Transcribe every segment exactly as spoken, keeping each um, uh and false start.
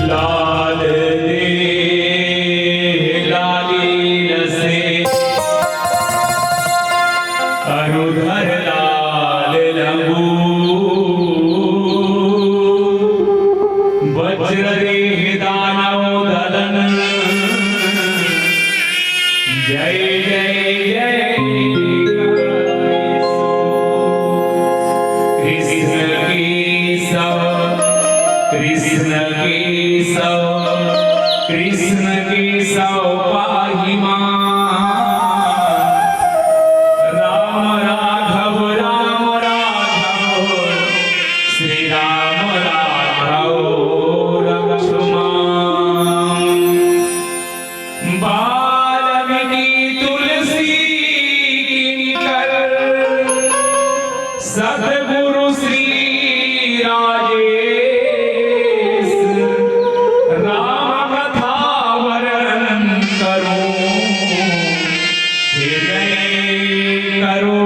लाल देह लालीन से, अरुधर लाल लंबू। वज्र देह दानव दलन, जय जय जय। कृष्ण केशव, कृष्ण केशव, कृष्ण केशव पाहि मां। राम राघव, राम राघव, श्री राम राघव रक्ष मां। वाल्मीकि तुलसी किंकर, सतगुरु श्री राजेश, राम कथा वर्णन करूं हृदय करो।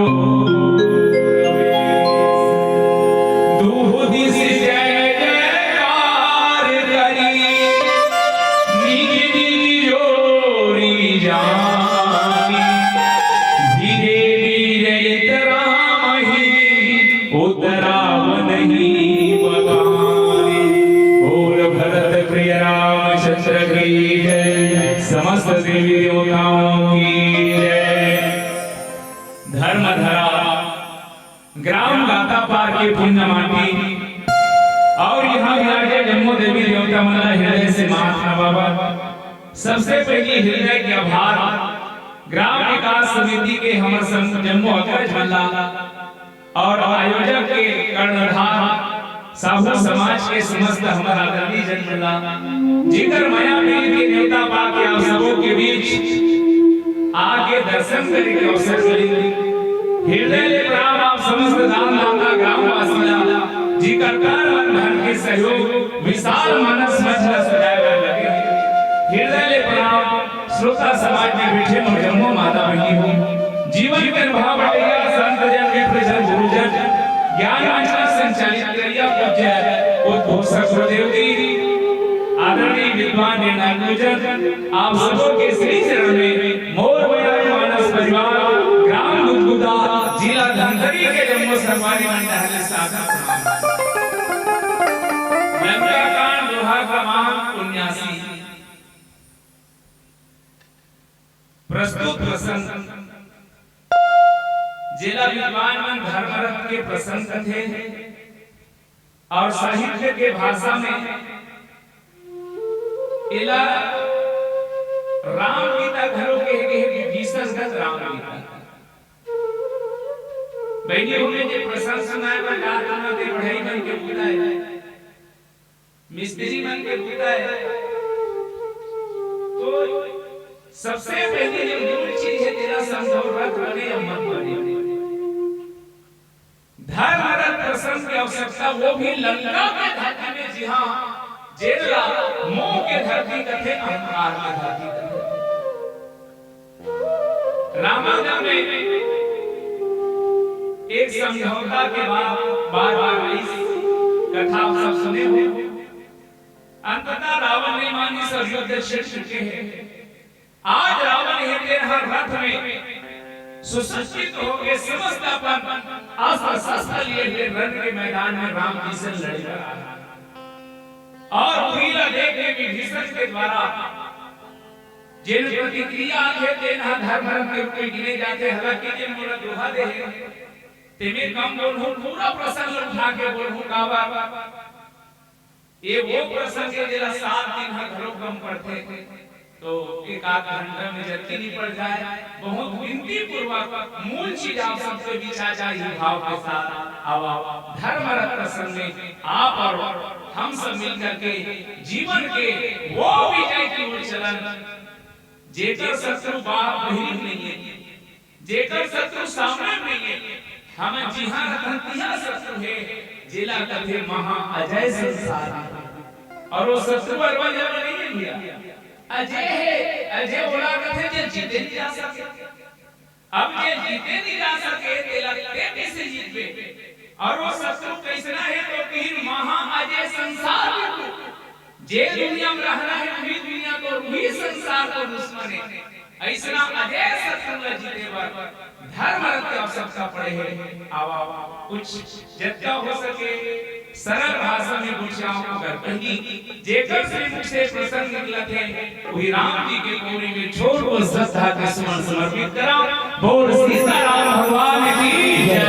दुहु दिस जय जयकार करी, निज निज जोरी जानी। धीरे धीरे इतरामहि, उतराव नहीं बखानी। बोल भरत प्रिय रामचंद्र की जय। समस्त देवी देवताओं की जय। धर्मधरा ग्राम गातापार के पुण्य माटी अउ इहां विराजे जम्मो देवी देवता मन ला हृदय से माथ नवाबत। सबसे पहिली हृदय के आभार ग्राम विकास समिति के हमर सम-, जम्मो अग्रज मन ला अउ आयोजक के कर्णधार साहू समाज के समस्त हमर आदरणीय जन मन ला, जेकर मया प्रीत के नेवता पाके आप सबो के बीच आके दर्शन करे के अवसर मिले। हृदय ले प्रणाम आप समस्त दानदाता ग्रामवासी ला, जेकर तन मन धन के सहयोग, विशाल मानस मंच ला सजाए बर लगे। हृदय ले प्रणाम श्रोता समाज में बैठे मोर जम्मो माता बहिनी हो, जीवन के अनुभव बटैया संत जन, मित्र जन, गुरुजन, ज्ञान मंच ला संचालित करिया पूज्य उद्घोषक गुरुदेव जी, आदरणीय विद्वान निर्णायक गुरुजन, आप सबो के श्री चरण में मोर मया मानस परिवार, ग्राम गुदगुदा, जिला धमतरी के जम्मो संगवारी मन डहर ले सादर प्रणाम। लंका कांड दोहा क्रमांक उन्यासी। प्रस्तुत प्रसंग, जेला विद्वान मन धर्मरत्न के प्रसंग कथे और साहित्य के भाषा में एला राम गीता घलो कहे गे हे, विभीषण गत राम गीता। बहिनी हो गे, जे प्रसंग सुनाए बर जात हन, ते बढ़ई मन के बूता हे, मिस्त्री मन के बूता हे। तो सबसे पहले जो मूल चीज हे, तेला समझो, रथ बने या मत बने। धर्म रथ प्रसंग के आवश्यकता, वो भी लंका के धरती में, जिहां जेला मोह के धरती कथे, अहंकार के धरती कथे। रामायण में एक समझौता के बाद बार बार इस कथा आप सब सुने हो। अंततः रावण ने मानी, सब युद्ध छिड़ चुके हैं। आज रावण हे तेन ह रथ में सुसज्जित होके समस्त अपन अस्त्र शस्त्र लिए हुए रण के मैदान में राम जी से लड़े बर आया। और उही ला देख के विभीषण के द्वारा जेन प्रतिक्रिया आथे, तेन ह धर्म रथ के रूप में गिने जाथे। हालांकि जेन मोला दोहा दे हे, तेमे कम बोलहूं, पूरा प्रसंग उठा के बोलहूं। काबर? ये वो प्रसंग हे, जेला सात दिन ह घलो कम पड़थे, तो एक आध घंटा में जतकी निपट जाए। बहुत विनती पूर्वक मूल चीज आप सबके बीच आ जाए, ही भाव के साथ आवा। धर्म रथ प्रसंग में आप और हम सब मिल करके जीवन के वो विजय की ओर चलन, जेकर शत्रु बाहर बहिरी में नइ हे, जेकर शत्रु सामने में नइ हे, हमन जिहां रथन तिहां शत्रु हे, जेला कथे महा अजय संसार। और वो शत्रु अरवा जरवा नइ हे भैया, अजय हे। अजय ओला कथे जे जीते नइ जा सके। अब जे जीते नइ जा सके, तेला ते कइसे जीतबे? और वो शत्रु कइसना हे, तो कहिन महा अजय संसार। जे दुनिया में रहना हे, उही दुनिया तोर, उही संसार तोर दुश्मन हे। अइसना अजय शत्रु ला जीते बर धर्म रथ के आवश्यकता पड़े हे। आवा, आवा, कुछ जतका हो सके सरल भाषा में बोलहूं। अगर कहीं जेकर श्रीमुख से प्रसंग निकलत हे, उही राम जी के पौड़ी में छोट को श्रद्धा के सुमन समर्पित करा। बोल सीताराम भगवान की जय।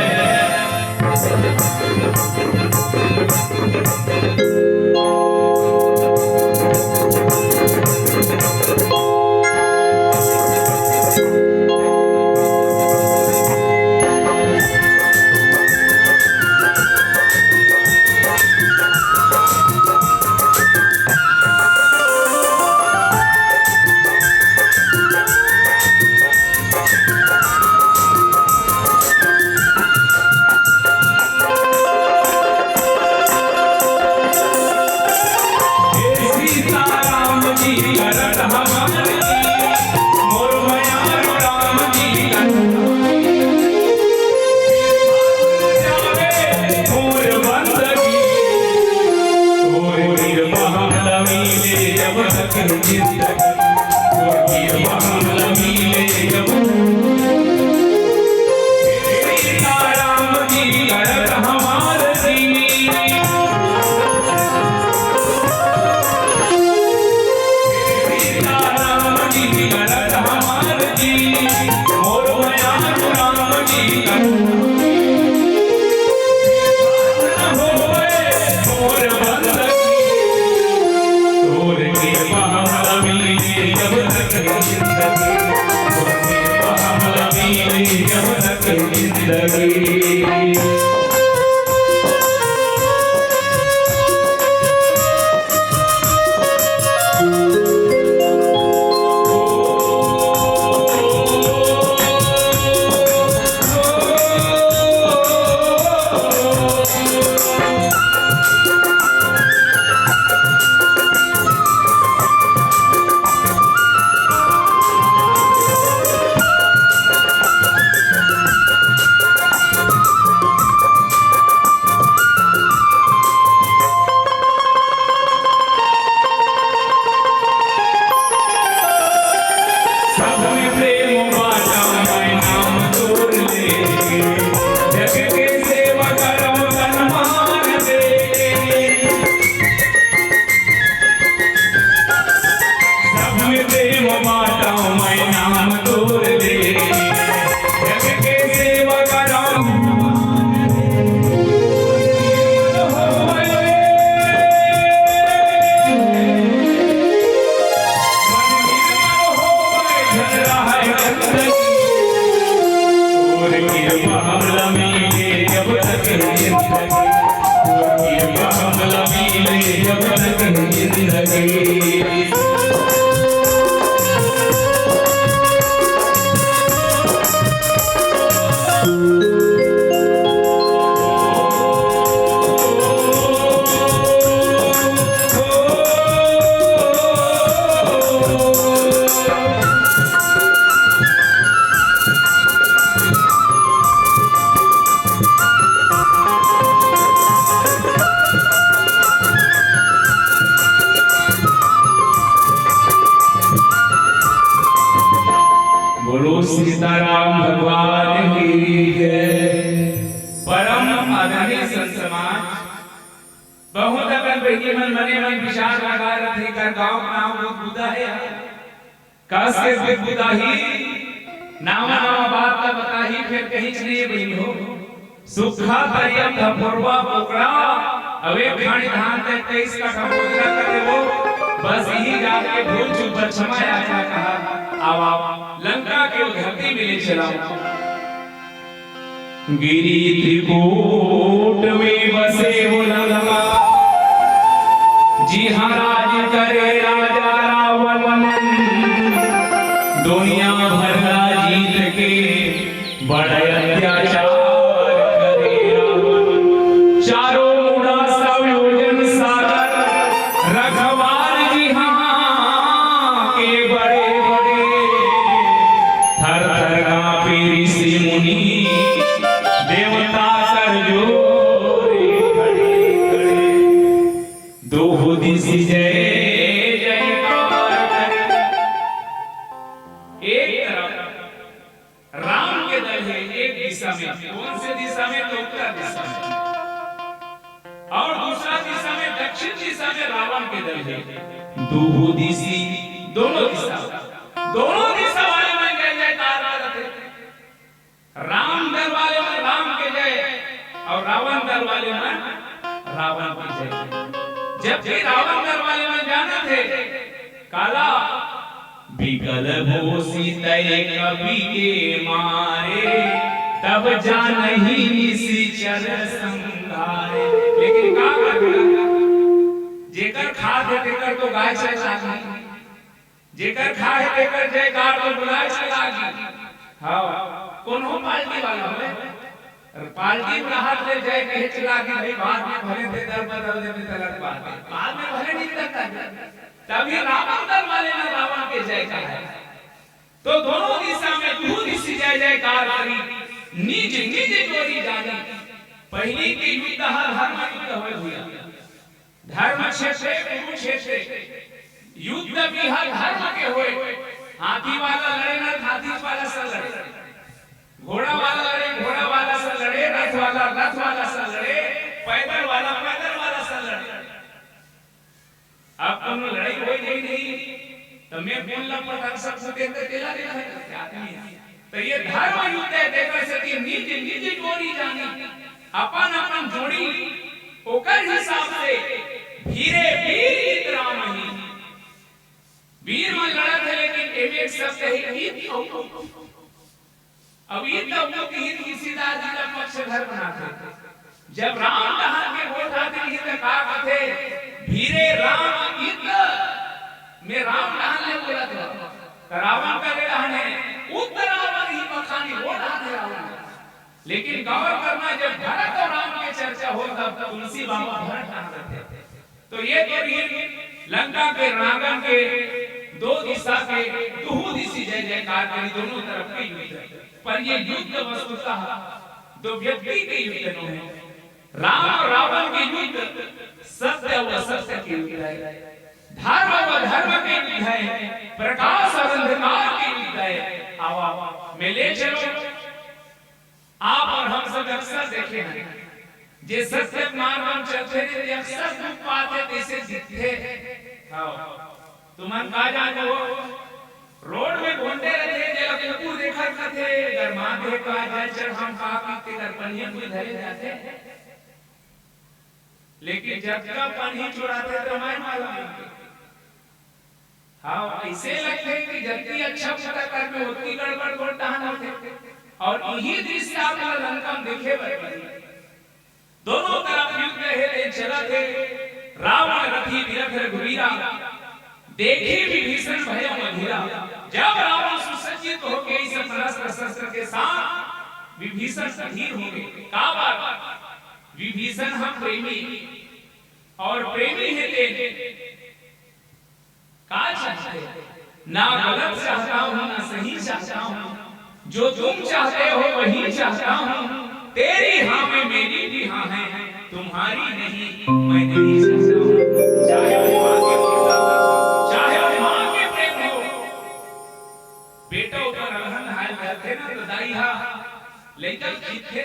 परम आदरणीय संत समाज, बहुत अकन बहिनी मन मने मन विचार लगा रथे, एकर गाँव के नाम बुदबुदा हे। कस के बुदबुदाही, नावा नावा बात ला बताही, फेर कहीच नहीं बहिनी हो। सुक्खा, तरिया, फफोरवा, कोकड़ा, अउ एक खानी धान तैं तेईस कट्ठा बोझना कर देबो। बस इही जाके भूल चूक बर क्षमा याचना कहा। अब आप लंका के ओ धरती में ले चला। गिरि त्रिकूट में बसे वो लंका, जिहाँ राज करे राजा रावण। दुनिया भर ला जीत के बड़ा अत्याचार करे रावण। चारों मुड़ा सौ योजन सागर, रखवार जिहाँ के बड़े बड़े। थर थर कांपे ऋषि मुनि, देवता कर जोरे खड़े खड़े। दोहु दिस जय जयकार करे। एक तरफ राम के दल हे एक दिशा में, कौन से दिशा में? तो उत्तर दिशा में। और दूसरा दिशा में, दक्षिण दिशा में रावण के दल हे। दोहु दिशि, दोनों दिशा, दोनों दिशा वाले मन जय जयकार करत हे। राम दल वाले मन राम के जय, और रावण दल वाले मन रावण के जय। जबकि रावण दल वाले मन जानत हे, काला बिकल होसी तय कपि के मारे, तब जानही निसिचर संघारे। लेकिन का करबे, जेकर खात हे तेकर तो गाय चर लागही, जेकर खाए हे तेकर जयकार तो बुलाए चर लागही। हाँ, कोनो पार्टी वाला होय, अउ पार्टी में रहत ले जय कहे चला कि भाई, बाद में भले ते दल बदल देबे, त अलग बात हे, बाद में भले नहीं करता। तभी रावण दल वाले ने रावण के जय कहा है। तो दोनों दिशा में दुहु दिशि जय जयकार करी, निज निज जोरी जानी। पहिली के युद्ध ह धर्म युद्ध होय भैया, धर्म क्षेत्र कुरुक्षेत्र, युद्ध भी ह धर्म के होय। हाथी वाला लड़े न, हाथी वाला से लड़े, घोड़ा वाला लड़े, घोड़ा वाला से लड़े, रथ वाला रथ वाला से लड़े, पैदल वाला पैदल वाला से लड़े। अब कोनो लड़ाई होय नहीं, नहीं, तो मैं कौन ला पटक सकूं, तेला देखा आदमी। तो ये धर्म युद्ध है, देखा सकी निज निज जोड़ी जानी, अपन अपन जोड़ी ओकर हिसाब से। भीरे वीर इत राम ही, वीर मन लड़त हे, लेकिन एमे एक शब्द हे इत। अब इत अउ इत, इत तुलसीदास जी ला पक्षधर बनाथे। जब राम डहान के बोलत हे, त का कथे? भीरे राम इत, मैं राम डहान ले बोलत हंव। त रावण का ले डहान हे, उत रावण ही बखानी, वो डहान हे रावण। लेकिन गौर करना, जब भरत और राम के चर्चा हो, तब तुलसी बाबा भरत डहान रथे। तो ये तो रहिन लंका के रणांगन के दो दिशा के, दुहु दिशि जय जयकार करी, दोनों तरफ के युद्ध। पर ये युद्ध वस्तुतः दो व्यक्ति के युद्ध नोहे। राम और रावण के युद्ध सत्य और असत्य के युद्ध हे, धर्म और अधर्म के युद्ध हे, प्रकाश और अंधकार के युद्ध हे। आवा, मैं ले चलूं। आप और हम सब अक्सर देखे हन, जे सत्य के मार्ग म चलथे, ते अक्सर दुख पाथे, तइसे दिखथे। हाँ, तुमन का जानबो, रोड में घोंटे रथे, जेला कुकुर देखत रथे, गरमात हे का, जल चढ़ाम का, पी के दरपनिया कोई धरे जाथे। लेकिन जतका पानी चुराथे, त मैं मालूम हे। हाँ, अइसे लगथे कि जतकी अच्छा बूता करबे, ओतकी गड़बड़ तोर डहान होथे। और इही दृश्य आप मन लंका म देखे बर मिलही। दोनों तरफ युद्ध हे, तेज चलत हे। रावण रथी बिरथ रघुवीरा, देखी विभीषण भय मधुरा। जब रावण सुसज्जित होके इस अपन अस्त्र शस्त्र के साथ विभीषण अधीर हो गए। का बात? विभीषण हम प्रेमी, और प्रेमी हे तेज। का चाहते? ना गलत चाहता हूँ, ना सही चाहता हूँ, जो तुम चाहते हो वही चाहता हूँ। तेरी हाँ में मेरी भी हाँ है, तुम्हारी नहीं मैं नहीं चाहता हूँ। चाहे वो माँ के प्रेम हो, चाहे वो माँ के प्रेम हो। बेटा ऊपर अलहन हाल करते ना, तो दाई हा लइका खींचथे।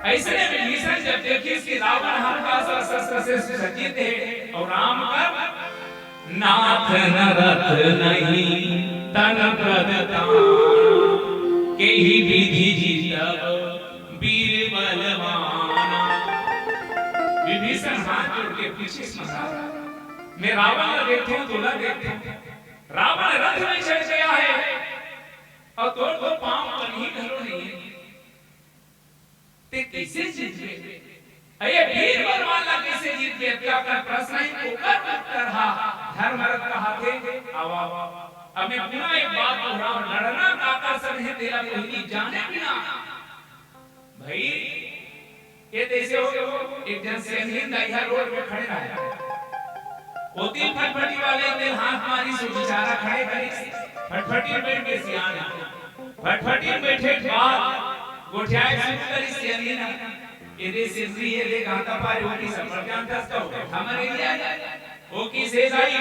ऐसे में विभीषण जब देखिस कि रावण हमका शस्त्र से सुसज्जित हे अउ राम का नाथ नरत नहीं तन प्रदतान, केहि विधि जीतब वीर बलवान। विभीषण हाथ जोड़ के पूछिस, महाराज, मैं रावण ला देखथों, तोला देखथों, रावण रथ में चढ़ गया है और तोर तो पांव पनही घलो नहीं है, ते कइसे जीतबे? अरे वीर बलवान ला कइसे जीतबे? अतका अकन प्रश्न हे, ओकर उत्तर हा धर्मरथ कहाथे। आवा, आवा। अब मैं पुनः एक बात दोहराहूं, लड़ना काकर संग हे, तेला पहिली जाने बिना। भाई, ये तइसे हो गए, वो एक झन सियनहीन दाई हा रोड पे खड़े रहे। ओती फटफटी वाले तेला हाथ मारिस, ओ बिचारा खड़े करिस, फटफटी में बैठ के सियान हे। फटफटी में बैठे के बाद गोठियाए शुरू करिस सियनहीन हा। एदे सिरसी, एदे गांता पार, ओ कहिस अपन जानथस तो हमर एरिया हे। ओ कहिस हे दाई,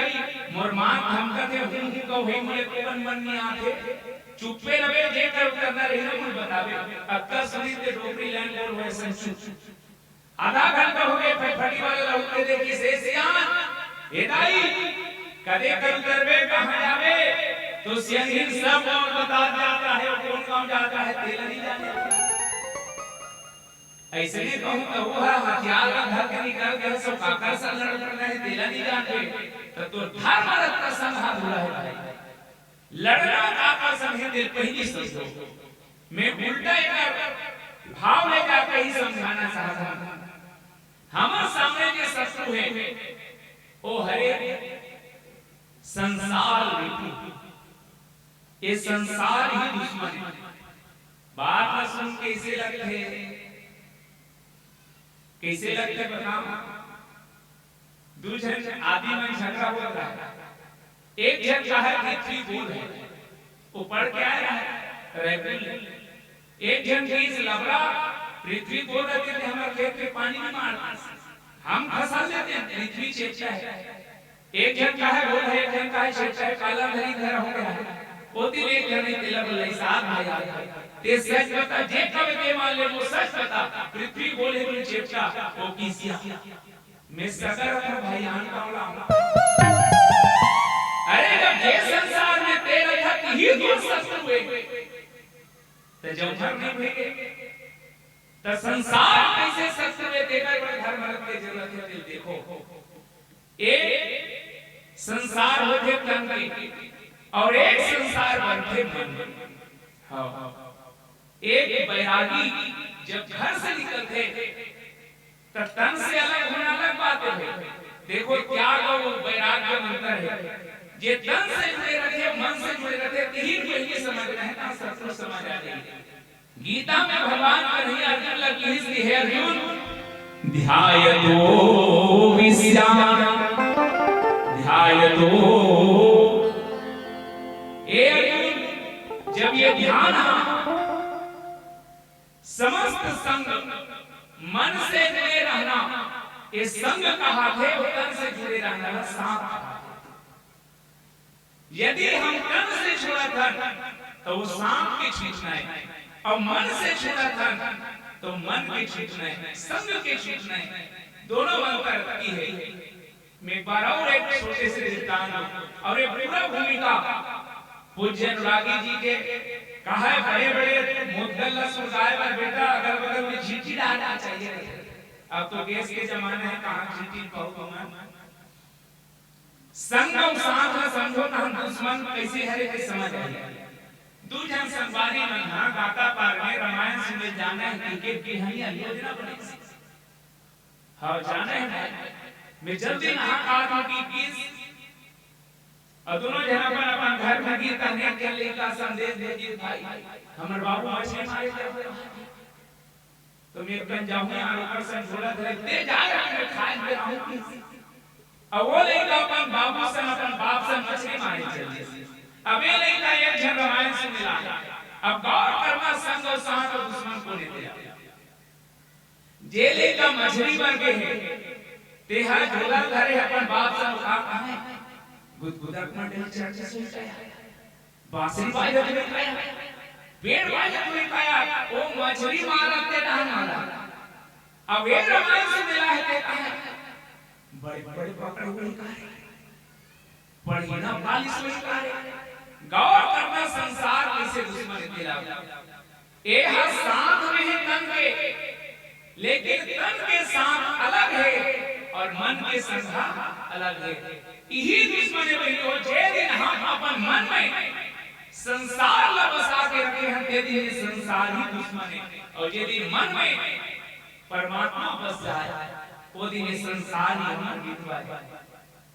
मोर मां धमकाथे, हूं हूं कहूं, हे मोरे कोन मन में आथे। चुप्पे रहे, जेकर करना रही ना, मोला बताबे। अतका सुनिस ते डोकरी लाइन बोल होय संचू। आधा घंटा हो गए, फटफटी वाला ला उठ के देखिस, ए सियान, ए दाई, कदे कर उतरबे, कहां जाबे? तो सियनहीन सब गांव बता जाता है, वो कोन गांव जाता है, तेला नहीं जाने। अइसने कहूं त वो हा हथियार ला धर के निकल गे, सो काकर संग लड़ पड़ना हे, तेला नहीं जानबे, त तोर धर्मरथ का संग हा बुरा हे भाई। लड़ना काकर संग हे, तेला पहिली समझो। मैं उल्टा एकर भाव ले जाके ही समझाना चाहत हूं। हमर सामने जे शत्रु हे, ओ हरे संसार बेटी, ये संसार ही दुश्मन हे। बात ला सुन के कइसे लगथे, कइसे लगथे बताओ? दू झन आदमी मन झगड़ा होत रहा, एक झन कहा पृथ्वी गोल हे, वो पढ़ के आए रहा, रायपुर ले। एक झन कहिस लबरा, पृथ्वी गोल रहिते त हमर खेत में पानी नहीं मारतिस, हम फसल लेते, पृथ्वी चेपटा हे। एक झन कहा गोल हे, एक झन कहा चेपटा हे, काला धरी धरा हो गया हे। ओती ले एक झन तेला बोले, सात भाई आ गए। ते सच बता, जे कबे ते मान ले, वो सच बता, पृथ्वी गोल हे कि चेपटा, वो कहिस या। मैं सगर था भाई, आन पावला। अरे, जब जे संसार में ते रहा, तिही दूर शत्रु हे, त जौहर नहीं भेगे। त संसार कइसे शत्रु हे, तेकर बर धर्मरथ के जरूरत हे। दिल देखो, एक संसार होथे तन के, अउ एक संसार बनथे मन। हाँ, एक बैरागी जब घर से निकलथे, त तन से अलग होना अलग बात हे। देखो, त्याग अउ वैराग्य में अंतर हे। जे तन से जुड़े रहिथे, मन से जुड़े रहिथे, तिही पहिली समझना हे, ना शत्रु समझ आ जाही। गीता में भगवान कन्हैया अर्जुन ला कहिस कि हे अर्जुन, ध्यायतो विषयान, ध्यायतो, हे अर्जुन, जब ये ध्यान हा, समस्त संग, मन से जुड़े रहना, ये संग कहाथे, वो तन से जुड़े रहना ला सांग कहाथे। यदि हम तन से जुड़त हन, त वो सांग के छूटना हे, अउ मन से जुड़त हन, त वो मन के छूटना हे, संग के छूटना हे, दोनों अंतर की हे। मैं एक बार अउ एक छोटे से दृष्टांत दूं, अउ ये पूरा भूमिका पूज्य अनुरागी जी के कहा हे, बड़े-बड़े मुद्गल ला सुलगाए बर बेटा अगल-बगल में झींटी डालना चाहिए। अब तो गैस के जमाना हे, कहां झींटी पाहू तुमन। संग अउ साथ ला समझो, तहां दुश्मन कइसे हरे, ते समझ आही। दू झन संगवारी मन हा गांता पार में रामायण सुने जाना हे, कहिके बिहनिया योजना बने। हाँ, जाने हे भाई, मैं जल्दी नहा के आत हूं कि किस, अउ दोनों झन अपन अपन घर में गिस, त एक झन लइका संदेश दे दिस, भाई, हमर बाबू मछली मारे जात हे। त मैं कन जाहूं यार, ओकर संग झोला धरे, ते जा यार, मैं खाए के रहूं किस। अउ वो लइका अपन बाबू संग, अपन बाप संग मछली मारे चल दिस। अब ये लइका एक झन रामायण सुने ला, अब गौर करना, संग अउ साथ अउ दुश्मन कोन हे तेला। जे लइका मछरी बर गे हे, तेहा झोला धरे अपन बाप संग, का कहे? गुदगुदा के मंडली चढ़ के सोई काया, बांसुरी बाजत होई काया, पेड़ बाजत होई काया, ओ मछरी मारत ते डहान मारा। अब ये रामायण से मिला है, कहते हैं, बड़े बड़े पकड़ हुए का रे, पढ़ी ना पालिश हुई का रे। गौर करना, संसार कैसे दुश्मन है तेरा। ए हर साथ में है तन के, लेकिन तन के साथ अलग है और मन के संघा अलग है। यही दुश्मन है बहिनी हो। जे दिन हम अपन मन में संसार ला बसा के रखे हैं, ते दिन ये संसार ही दुश्मन है, और जे दिन मन में परमात्मा बस जाए, वो दिन ये संसार ही हमर मितवा है।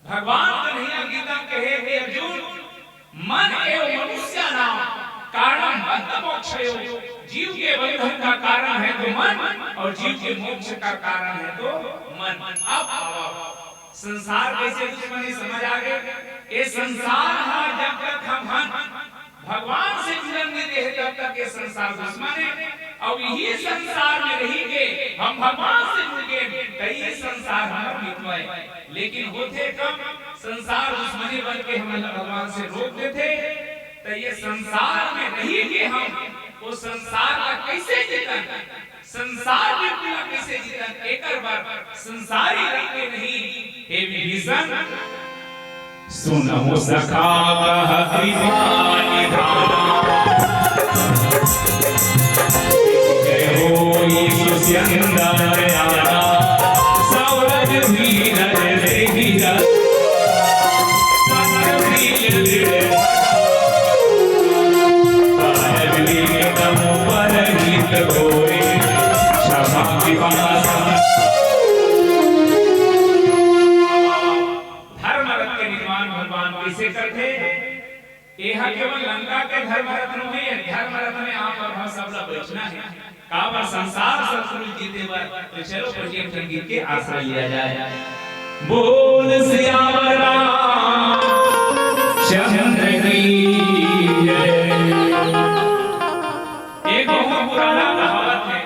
भगवान कन्हैया गीता में कहे कि अर्जुन, मन एव मनुष्याणाम कारणं बंधमोक्षयोः। जीव के बंधन का कारण है तो मन, और जीव के मोक्ष का कारण है तो मन। अब आओ, संसार कैसे दुश्मन है, समझ आ गए? ये संसार है, जब तक हम, हम भगवान से जुड़न नइ देहे, तब तक ये संसार दुश्मन है। अउ यही संसार में रही के हम भगवान से जुड़ गए, त ये संसार हमर मितवा है। लेकिन होथे कब, संसार दुश्मनी बन के हमन ला भगवान से रोक देथे, त ये संसार में रही के हम वो संसार ला कैसे जीतन, संसार में पूरा कैसे जीतन, एकर बर संसारी रंग के नहीं, हे विभीषण। सुनहु सखा कह कृपा निधान, जय होई सुस्यंदर आना, सौरज धीरज देहि जल, संग प्रिय दृढ़ धर्म रथ के निर्माण भगवान कैसे करथे? एहा केवल लंका के धर्म रथ नोहे, धर्म रथ में आप और हम सब ला बैठना है। काबर संसार शत्रु जीते बर, तो चलो पटियम संगीत के आश्रय लिया जाए। बोल सियावर रामचंद्र की जय। एक बहुत पुराना कहावत है,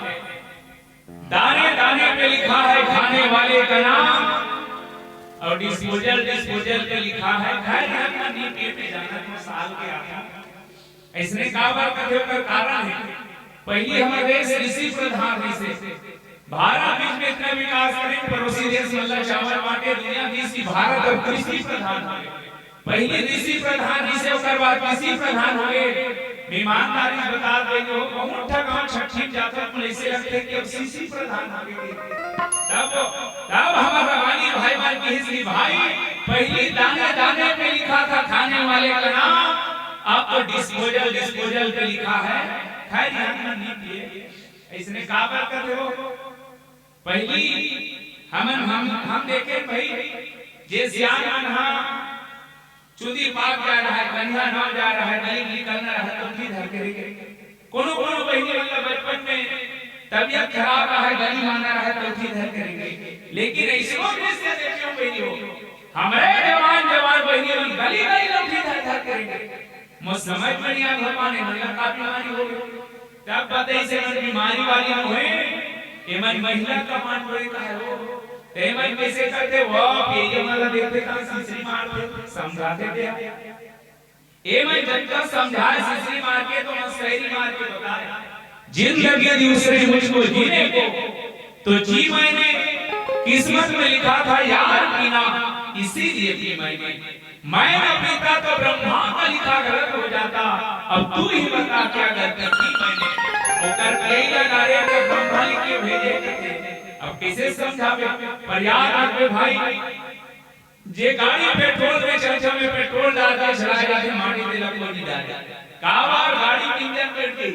दाने दाने पे लिखा है खाने वाले का नाम, और डिस्पोजल डिस्पोजल पे लिखा है घर घर का नीम के पे जाना तो साल के आखिर। ऐसने काबर कथे ओकर कारण है। पहली हमर देश कृषि प्रधान रहिसे, भारत बीच में इतना विकास करे, पड़ोसी देश मन ला चावल बांटे, दुनिया देश की भारत अब कृषि प्रधान हो गए। पहली कृषि प्रधान रहिसे, ओकर बाद कृषि प्रधान हो गए। ईमानदारी बता दे जो बहुत ठगाव छठी जात हो, ऐसे लगथे कि अब सीसी प्रधान हो गए। तब तब हमर रवानी भाई मन किहिस कि भाई, पहली दाने दाने पे लिखा था खाने वाले का नाम, अब तो डिस्पोजल डिस्पोजल पे लिखा है। खैर, यहाँ नहीं पिए, इसने काबर करते हो? पहली हमन हम हम देखे भाई, जे सियान मन हा चुंदी पाक जा रहा है, कन्या नाव जा रहा है, गली निकलना रहा है, तो फिर हर करेंगे। कोनो कोनो बहिनी मन ला बचपन में तबीयत खराब रहा है, गली माना रहा है, तो फिर हर करेंगे। लेकिन ऐसो दृश्य देखे हो बहिनी हो, हमरे जवान जवान बहिनी मन गली गली लौठी धर धर करेंगे। मोर समझ में नहीं आ भगवान, ये मन ला का बीमारी हो गई? तब बताइस एमन बीमारी वाली नोहे, एमन महिला का मान बड़े का है वो। ते मन कैसे करते वो, ये ये मन ला देखते का सिसरी मारते, समझाते थे। एमन जब तक समझाए सिसरी मार के तो मन शायरी मार के बताए। जिंदगी दी उसने मुझको जीने को, तो जी मैंने, किस्मत में लिखा था यार पीना, इसीलिए पी मैंने। मैं न पीता तो ब्रह्मा का लिखा गलत हो जाता। अब तू ही बता क्या गलती की मैंने। ओकर कई लगा रे के ब्रह्मा लिख के भेजे थे। अब कैसे समझावे? पर याद रखबे भाई, जे गाड़ी पेट्रोल में चलथे में पेट्रोल डाल के चलाए जाथे, माटी तेला कोई नहीं डाले। काबर गाड़ी के इंजन बैठ गई।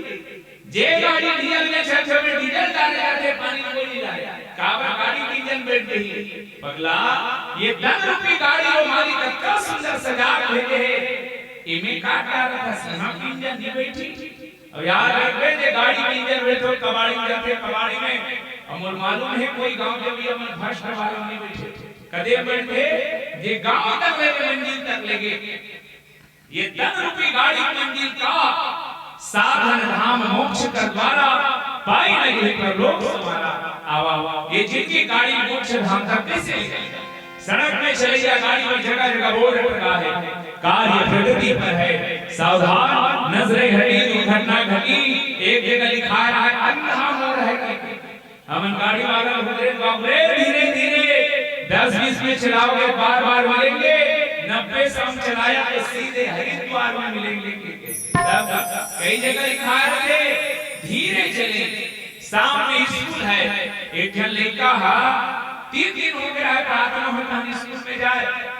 जे गाड़ी डीजल में चलथे में डीजल डाले जाथे, पानी कोई नहीं डाले। काबर गाड़ी के इंजन बैठ गई। पगला, ये तन रूपी गाड़ी वो मालिक इतना सुंदर सजा के भेजे है। इमे का डाल था, सीमा के इंजन नहीं बैठी। अब याद रखबे, जे गाड़ी के इंजन बैठो कबाड़ी में जाथे, कबाड़ी में, अब मोर मालूम है कोई गांव के भी हमन भ्रष्ट वाला नहीं बैठे। कदे बैठे, जे गांव तक लेगे, मंजिल तक लेगे। ये तन रूपी गाड़ी मंजिल का, साधन धाम मोक्ष का द्वारा, पाई नहीं परलोक संवारा। आवा, ये जिंदगी गाड़ी मोक्ष धाम तक कैसे ले जाए? सड़क में चलैया गाड़ी में जगह जगह बोर्ड लटका है, कार्य प्रगति पर है, सावधान, नजरें हटी, दुर्घटना घटी। एक जगह लिखा है, अंधा मोड़ है कि हमन गाड़ी वाला बोले, "बाबू रे, धीरे धीरे, दस बीस में चलाओगे, बार बार मिलेंगे, नब्बे सौ में चलाया तो सीधे हरिद्वार में मिलेंगे।" तब कई जगह लिखा है, "धीरे चले, सामने स्कूल है।" एक झन लइका हा, तीन दिन हो गया है, प्रार्थना होता है, स्कूल में जाए।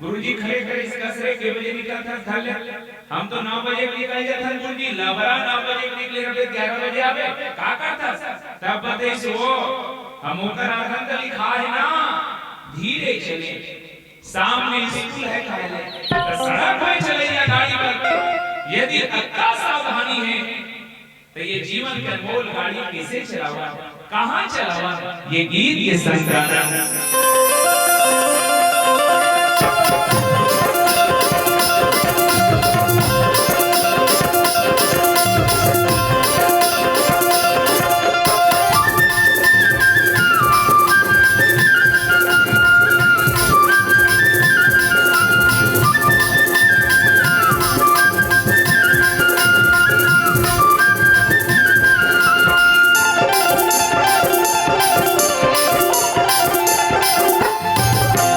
गुरुजी खड़े खड़े इस कसरे के बजे निकलथस घर ले। हम तो नौ बजे के निकल जाथन गुरुजी, लबरा नौ बजे के निकले रहे, ग्यारह बजे आवे, का करथस? तब बतइस वो, हम ओकर आखन त लिखा है ना, धीरे चले, सामने स्कूल है कहले, त सड़क में चलइया गाड़ी बर, यदि अतका सावधानी है, त ये जीवन के अनमोल गाड़ी कइसे चलावा, कहाँ चलावा, ये गीत के संग गाना।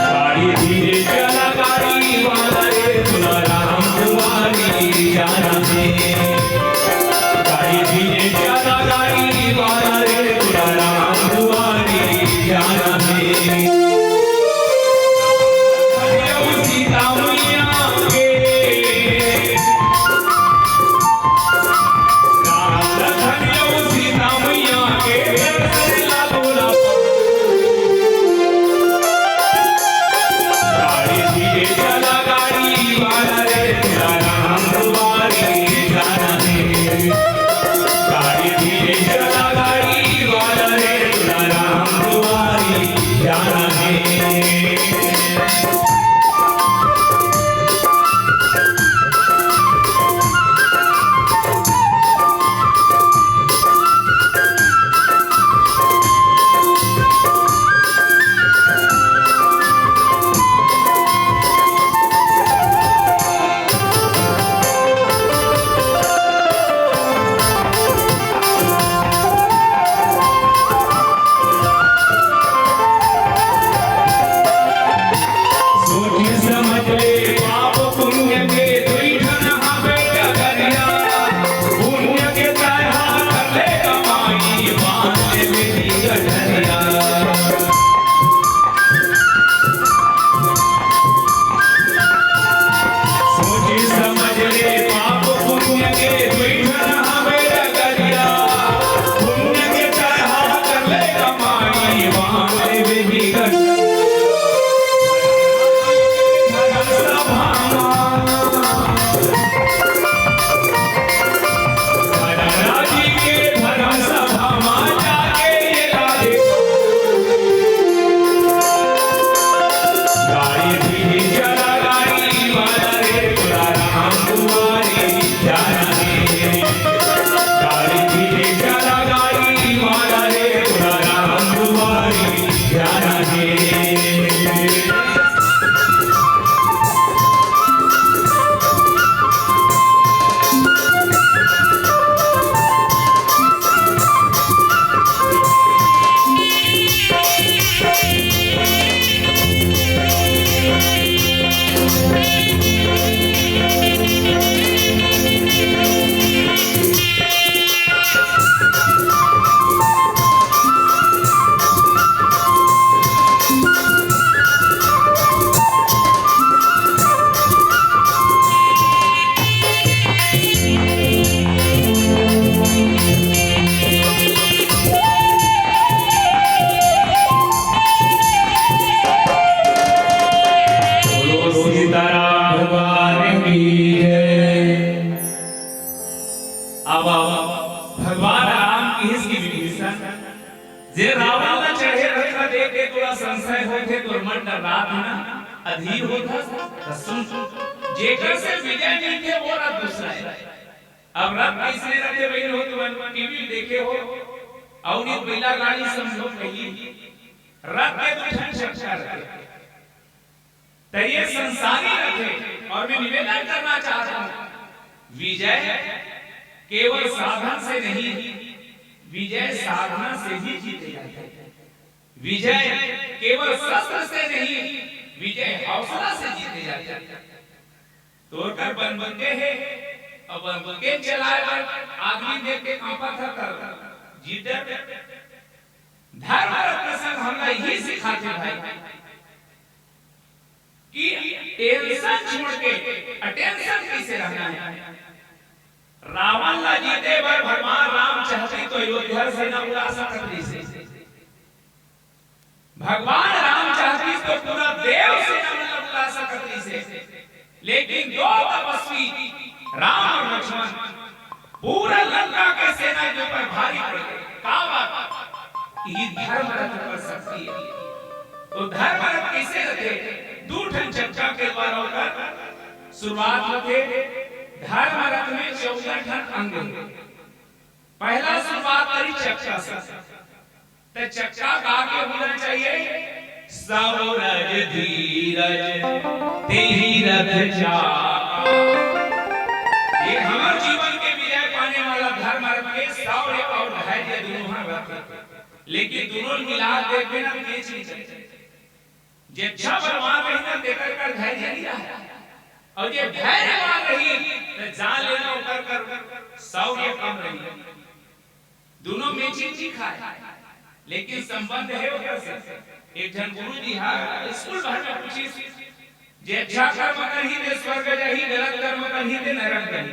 गाड़ी धीरे चला, गाड़ी वाला रे, तोला राम दुआरी जाना हे। गाड़ी धीरे चला, गाड़ी वाला रे, तोला राम दुआरी जाना हे। सीता मैया के बोलो सीताराम भगवान की जय। अब भगवान राम किहिस कि विभीषण, जे रावण ला चढ़े रथ ला देख के तोला संशय होथे, तोर मन डर्रात हे ना, अधीर होथस, त सुन, जेकर से विजय मिलथे, वो रथ दूसरा हे। अब रथ कइसने रथे, बहिनी हो, तुमन टीवी देखे हो, अउ नहीं, बइला गाड़ी समझो पहिली, रथ के दू ठन चक्का रथे। त ये संसारी रथे, अउ मैं निवेदन करना चाहता हूं, विजय केवल साधन से नहीं, विजय साधना से भी जीते जाते हैं। विजय केवल शस्त्र से नहीं, विजय हौसला से जीते जाते हैं। तो ओकर बंदूके हे, अब बंदूके चलाए बर आदमी देख के कांपत हे, त जीत जाबे। धर्म रत्न संग हमला यही सिखाथे भाई कि टेंशन छोड़ के अटेंशन कैसे रहना है। रावण ला जीते बर भगवान राम चाहती तो अयोध्या सेना बुला सकत रहिसे। भगवान राम चाहती तो पूरा देव सेना मन ला बुला सकत रहिसे, लेकिन दो तपस्वी राम और लक्ष्मण पूरा लंका के सेना के ऊपर भारी पड़ गए। का बात? ये धर्म रथ पर शक्ति है। तो धर्म रथ कैसे रथे? दू ठन चक्का के द्वारा ओकर शुरुआत होथे। धर्म रथ में चौदह ठन अंग हे। पहला शुरुआत करी चक्का से। त चक्का का आगे होना चाहिए? सौरज धीरज तेहि रथ चाका। ये हमर जीवन के विजय पाने वाला धर्म रथ के शौर्य और धैर्य दोनों ह रथ हे। लेकिन दोनों मिला देबे ना, तेज नहीं चलते। जे अच्छा बलवान रही ना, तेकर कर धैर्य नहीं रहा। और जे धैर्यवान रही, तो जान लेना ओकर कर शौर्य कम रही। दोनों में चीज खाए, लेकिन संबंध हे ओकर से। एक झन गुरु जी हा स्कूल भर में पूछिस, जे अच्छा कर्म करही ते स्वर्ग जाही, गलत कर्म करही ते नरक जाही।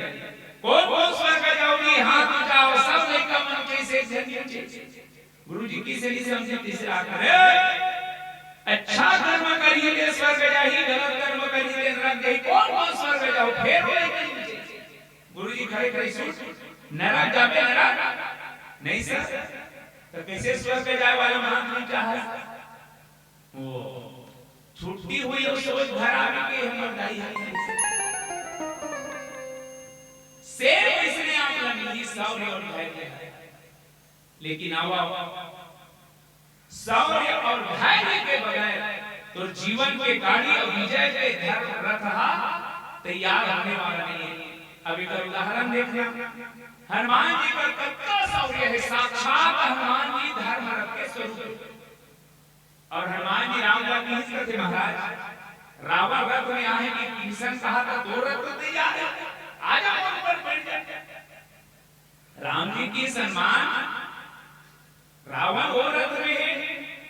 कौन कौन स्वर्ग जाओगी? हाथ उठाओ। सब लइका मन के से एक झन नीचे। गुरु जी किसे नहीं समझे, तीसरा करे, अच्छा कर्म करही ते स्वर्ग जाही, गलत कर्म करही ते नरक जाही। कौन कौन स्वर्ग जाओ? फेर वो एक ही नीचे। गुरु जी खड़े खड़े सूट, नरक जाबे नरक? नहीं सर। तो कैसे स्वर्ग जाए वाला महात्मा चाहे? वो छुट्टी हुई और सोच घर आ गई कि हमर दाई है। सेम इसने आप लगी शौर्य और धैर्य है। लेकिन आवा, शौर्य और धैर्य के बगैर तो जीवन के गाड़ी और विजय के धर्म रथ हा तैयार होने वाला नहीं है। अब एक उदाहरण देखना, हनुमान जी का कतका शौर्य है, साक्षात हनुमान जी धर्म रथ के स्वरूप है। और हनुमान जी राम का किस करते महाराज, रावण रथ में आहे कि किशन कहा था, तो रथ तो तैयार है, आ जा, ऊपर बैठ जा। राम जी की सम्मान, रावण वो रथ में है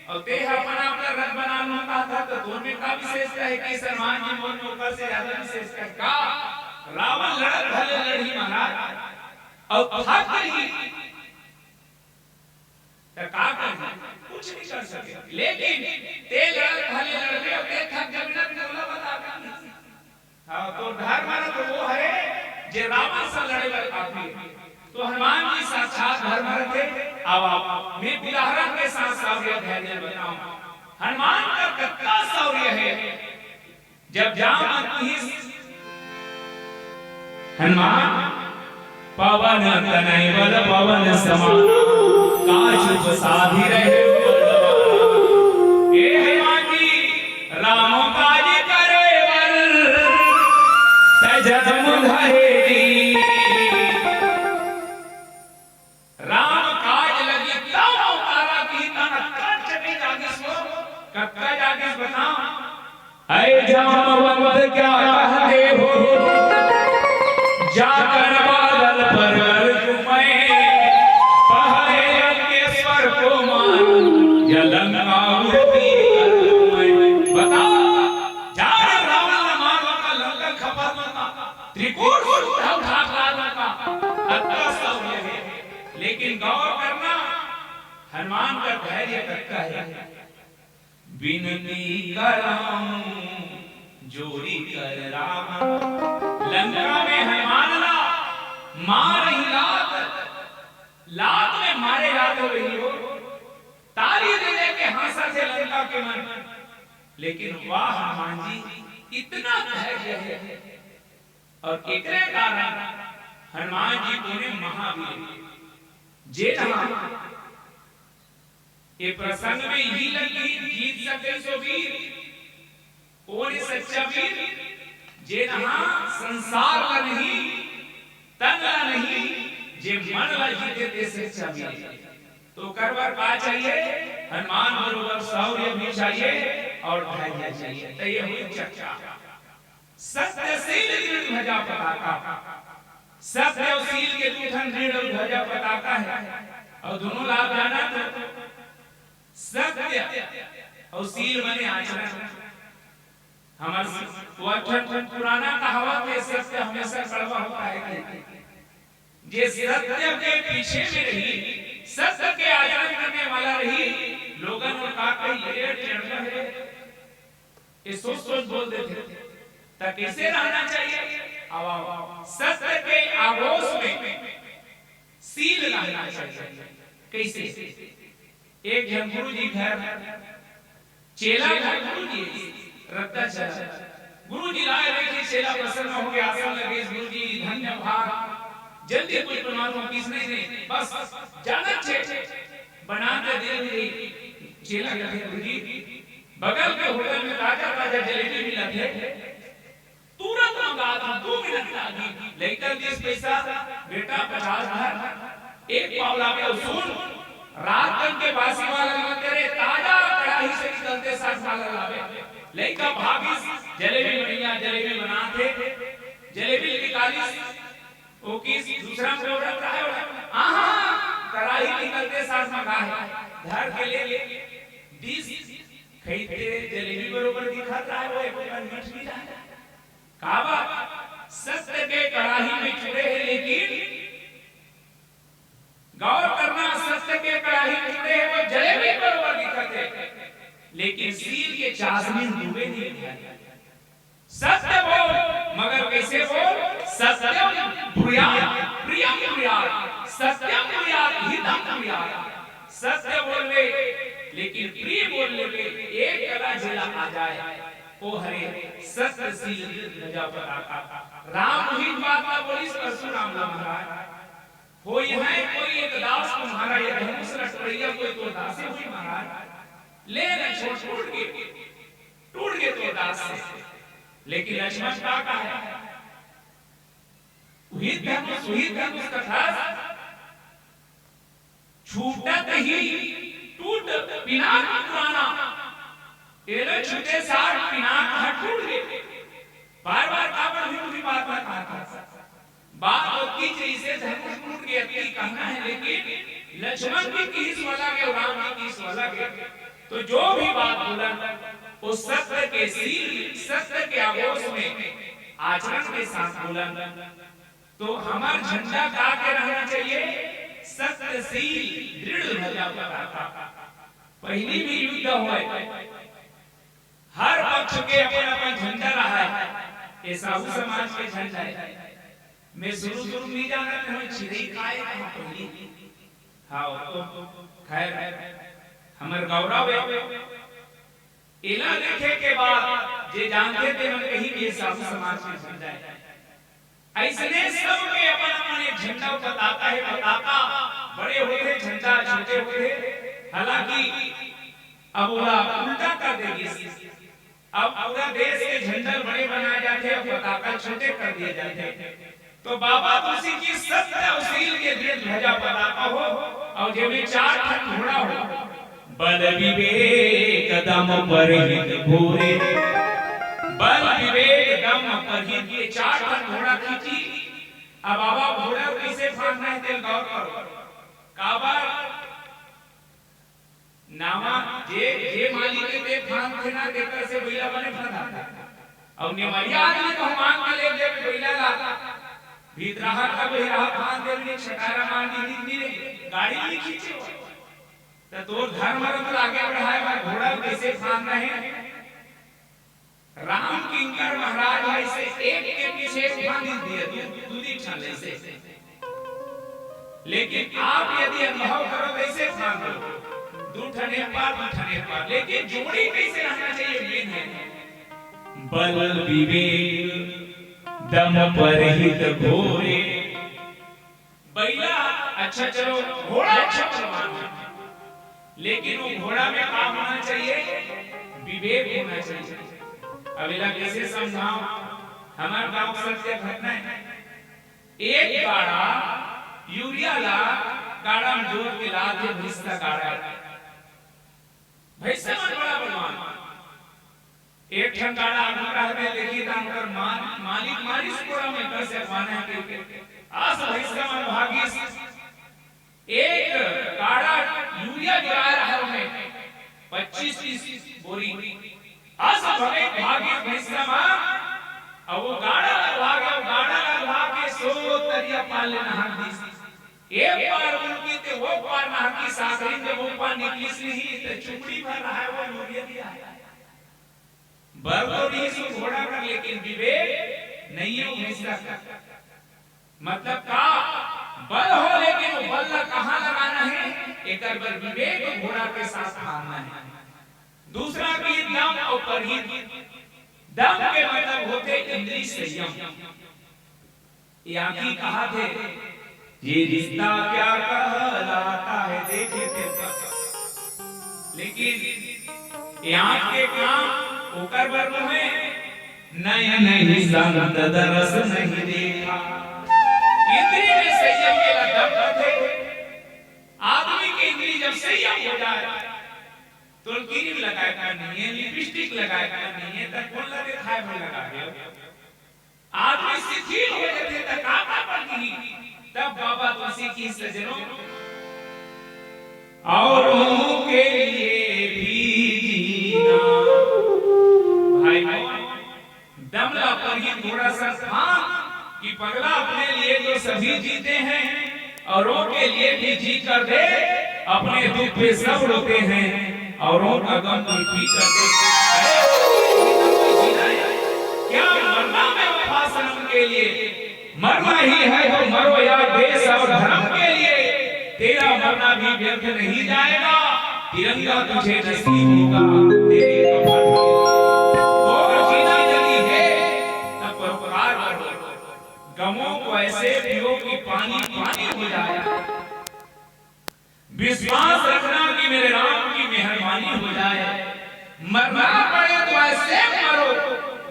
और ते अपन आपका रथ बना लो कहा था, तो दोनों में का विशेषता है कि हनुमान जी मोर में ऊपर से ज्यादा विशेषता है का? रावण लड़त भले लड़ी महाराज, और थक गई, तो का कर, कुछ नहीं कर सके। लेकिन ते लड़त भले लड़बे और ते थक जबे ना, तो बोला बता कर। हाँ, तो धर्म रथ वो है जे रावण से लड़े बर काफी है। तो हनुमान जी साक्षात धर्म रथ है। अब आप मैं उदाहरण के साथ शौर्य धैर्य बताऊं। हनुमान का कतका शौर्य है। जब जाम किहिस हनुमान, पवन तनय बल पवन समान, काज साधि रहे। ए हनुमान जी, राम काज करे बर, सजग मुधरे जी। राम काज लगी तब अवतारा की तन कट के जागिस हो, कतका जागिस बताओ। ऐ जामवंत क्या कहते हो, जाकर बादल पर अर्जुमय, पहले लंकेश्वर को मार, या लंका उड़ती कर तुम्हें। बताओ, जा रे रावण ने मार लंका, लंका खपा लंका, त्रिकूट उठा उठा लंका, अतका शौर्य है। लेकिन गौर करना, हनुमान का धैर्य कतका है। विनती करम जोरी कर राम। लंका में हनुमान ला मार ही लात, लात में मारे जात हो रही हो, ताली दे दे के हंसा थे लंका के मन। लेकिन वाह हनुमान जी, इतना धैर्य है। और एकरे कारण हनुमान जी कोने महावीर, जे जहां ये प्रसंग में यही लगी, जीत सके सो वीर। कोन सच्चा वीर? जे नहा संसार ला नहीं, तन ला नहीं, जे मन ला जीते ते सच्चा मिले। तो ओकर बर का चाहिए? हनुमान बरोबर शौर्य भी चाहिए और धैर्य चाहिए। तो ये हुई चर्चा। सत्यशील दृढ़ ध्वजा पताका। सत्य और शील के दू ठन दृढ़ और ध्वजा पताका है। और दोनों ला आप जाना तो सत्य और शील माने आचरण। हमर वो ठन पुराना कहावत है, सत्य हमेशा कड़वा होता है कि जे सत्य के पीछे में रही, सत्य के आचरण करने वाला रही, लोगन वो का कही, "ये टेढ़ा है।" ये सोच सोच बोल देथे। त कैसे रहना चाहिए? अब आओ, सत्य के आगोश में शील रहना चाहिए। कैसे? एक झन गुरु जी घर चेला घर गुरु जी रद्दा चला। गुरु जी लाए रे जी, चेला प्रसन्न हो गया, आसन लगे, गुरु जी धन्य भाग, जल्दी कुछ बनवा दो, किस नहीं नहीं, बस जाना छे बना दे दे दे। चेला कथे, "गुरु जी, बगल के होटल में ताजा ताजा जलेबी मिला थे, तुरंत मंगा दो, दो मिनट लागी।" लइका दिस पैसा, "बेटा पचास धर, एक पाव लावे और सुन, रात कन के बासी वाला मत करे, ताजा कढ़ाई से निकलते साठ वाला लावे।" लइका भागिस, जलेबी बढ़िया, जलेबी बनाथे, जलेबी निकालिस, वो किस दूसरा प्रोडक्ट आए वाला, आहा, कढ़ाई निकलते साठ मंगा है, घर के ले ले, डिश खरीदते जलेबी बरोबर दिखत रहा है, वो एक मीठ भी रहा है। का बात? सत्य के कढ़ाई में चूड़े हैं, लेकिन गौर करना, सत्य के कढ़ाई में चूड़े हैं, वो जलेबी बरोबर दिखत है, लेकिन शील के चाशनी में डूबे नहीं है। सत्य बोल, मगर कैसे बोल? सत्यम ब्रूयात, प्रियम ब्रूयात, सत्यम ब्रूयात, हितम ब्रूयात। सत्य बोल ले, लेकिन प्रिय बोल ले, एक कला जेला आ जाए, ओ हरे सत्यशील ध्वजा पताका। राम उही बात ला बोलिस परशुराम ला महाराज, होई है कोई एक दास तुम्हारा, ये धनुष ला टूटइया कोई तो दासे होई महाराज, ले न छोड़, टूट गे, टूट गे तो दास से। लेकिन लक्ष्मण का कहा है? उही धनुष, उही धनुष कथस, छूटत ही टूट पिनाक पुराना। एला छूटे साथ पिनाक ह टूट गे। बार बार काबर भी उही बात ला कहा था। बात होती जैसे धनुष टूट गे, अति कहना है, लेकिन लक्ष्मण भी किस वाला के, राम भी किस वाला के। तो जो भी बात बोलन, वो सत्य के शील, सत्य के आगोश में, आचरण के साथ बोलन। तो हमर झंडा का के रहना चाहिए? सत्यशील, दृढ़ ध्वजा पताका। पहली भी युद्ध होए, हर पक्ष के अपन अपन झंडा रहा है। ये साहू समाज के झंडा है। मैं शुरू शुरू नहीं जाना था, मैं चिरई काय कहाँ पहली। हाँ, तो खैर, हमर गौरव है। एला देखे के बाद जे जानथे ते मन कही के साहू समाज के झंडा है। अइसने सबके अपन अपन एक झंडा पताका है, पताका बड़े होथे, झंडा छोटे होथे। हालांकि अब ओला उल्टा कर दे गिस। अब पूरा देश के झंडा बड़े बनाए जाथे, अब पताका छोटे कर दिए जाथे। तो बाबा तुलसी जी सत्य अउ शील के दृढ़ ध्वजा पताका हो, अउ जेमे चार ठन घोड़ा हो, बल विवेक दम परहित घोरे, बल विवेक दम परहित, ये चार ठन घोड़ा खींची। अब बाबा घोड़ा कइसे फांदना है, तेल गौर करो। काबर नावा जे, जे मालिक के ते फांदथे ना, तेकर से बइला बने फांदाथे। अउ नेवरिया आदमी तो मांग के ले देवे बइला ला। भीतराहा का बहिराहा फांद देवे, नहीं छटारा मार दी, नहीं, नहीं, गाड़ी नहीं खींचे। तो तोर धर्म रथ ला आगे बढ़ाए बर घोड़ा कइसे फांदना है? राम किंकर महाराज ऐसे एक के पीछे एक फांद दिए, दू, दू दी ठन ऐसे। लेकिन आप यदि अनुभव करो, कैसे मान लो, दू ठने पार, दू ठने पार, लेकिन जोड़ी कैसे रहना चाहिए, मेन है। बल विवेक दम परहित घोरे। बइला अच्छा, चलो, घोड़ा अच्छा बलवान है, लेकिन वो घोड़ा में का होना चाहिए? विवेक होना चाहिए। अब एला कैसे समझाओ, हमारे गांव के सत्य घटना है। एक गाड़ा यूरिया ला गाड़ा में जोत के लाथे भैंसा गाड़ा। भैंसा मन बड़ा बलवान। एक ठन गाड़ा आगू रहबे, लेकिन ओकर मा-, मालिक मारिस कोड़ा में कर से पाना के। अस भैंसा मन भागिस। एक गाड़ा यूरिया जो आय रहा ओमे पच्चीस तीस बोरी। अस भगे भागिस भैंसा मन, अउ वो गाड़ा लगवा के, वो गाड़ा लगवा के सो तरिया पार ले नहा दिस। एक बार उनकी ते वो पार नहा की सागरी में वो पार निकलिस नहीं, तो चुपड़ी भर रहा है वो यूरिया दिया है। बल तो नहीं सो घोड़ा कर, लेकिन विवेक नहीं है वो भैंसा कर। मतलब का बल हो, लेकिन वो बल ला कहाँ लगाना है, एकर बर विवेक घोड़ा के साथ हारना है। दूसरा की दम और परहित। दम के मतलब होथे इंद्री संयम। ये आँखी कहा थे, ये रिश्ता क्या कहलाता है, देखे थे। लेकिन ये आँख के काम ओकर बर नोहे, नयन ही संत दरस नहीं देखा। इंद्री में संयम के ला दम कथे। आदमी के इंद्री जब संयम हो जाए, तो क्रीम लगाए का नहीं है, लिपस्टिक लगाए का नहीं है, तब कौन लगे खाए में लगा दे। आदमी शिथिल हो जाते, तब का का पड़ती? तब बाबा तुलसी की सजनों, औरों के लिए भी जीना। भाई बहन, दम ला परहित घोड़ा सन हाँ कि पगला, अपने लिए तो सभी जीते हैं, औरों के लिए भी जी कर दे, अपने दुख पे सब रोते हैं, औरों का गम भी पी कर दे। अरे, जीना है, क्या मरना बेवफा सनम के लिए? मरना ही है तो मरो यार देश और धर्म के लिए, तेरा मरना भी व्यर्थ नहीं जाएगा, तिरंगा तुझे नसीब होगा तेरे कफन में। तो जीना यदि है तब परोपकार करो, गमों को ऐसे पियो कि पानी पानी हो जाए। विश्वास रखना कि मेरे राम की मेहरबानी हो जाए। मरना पड़े तो ऐसे मरो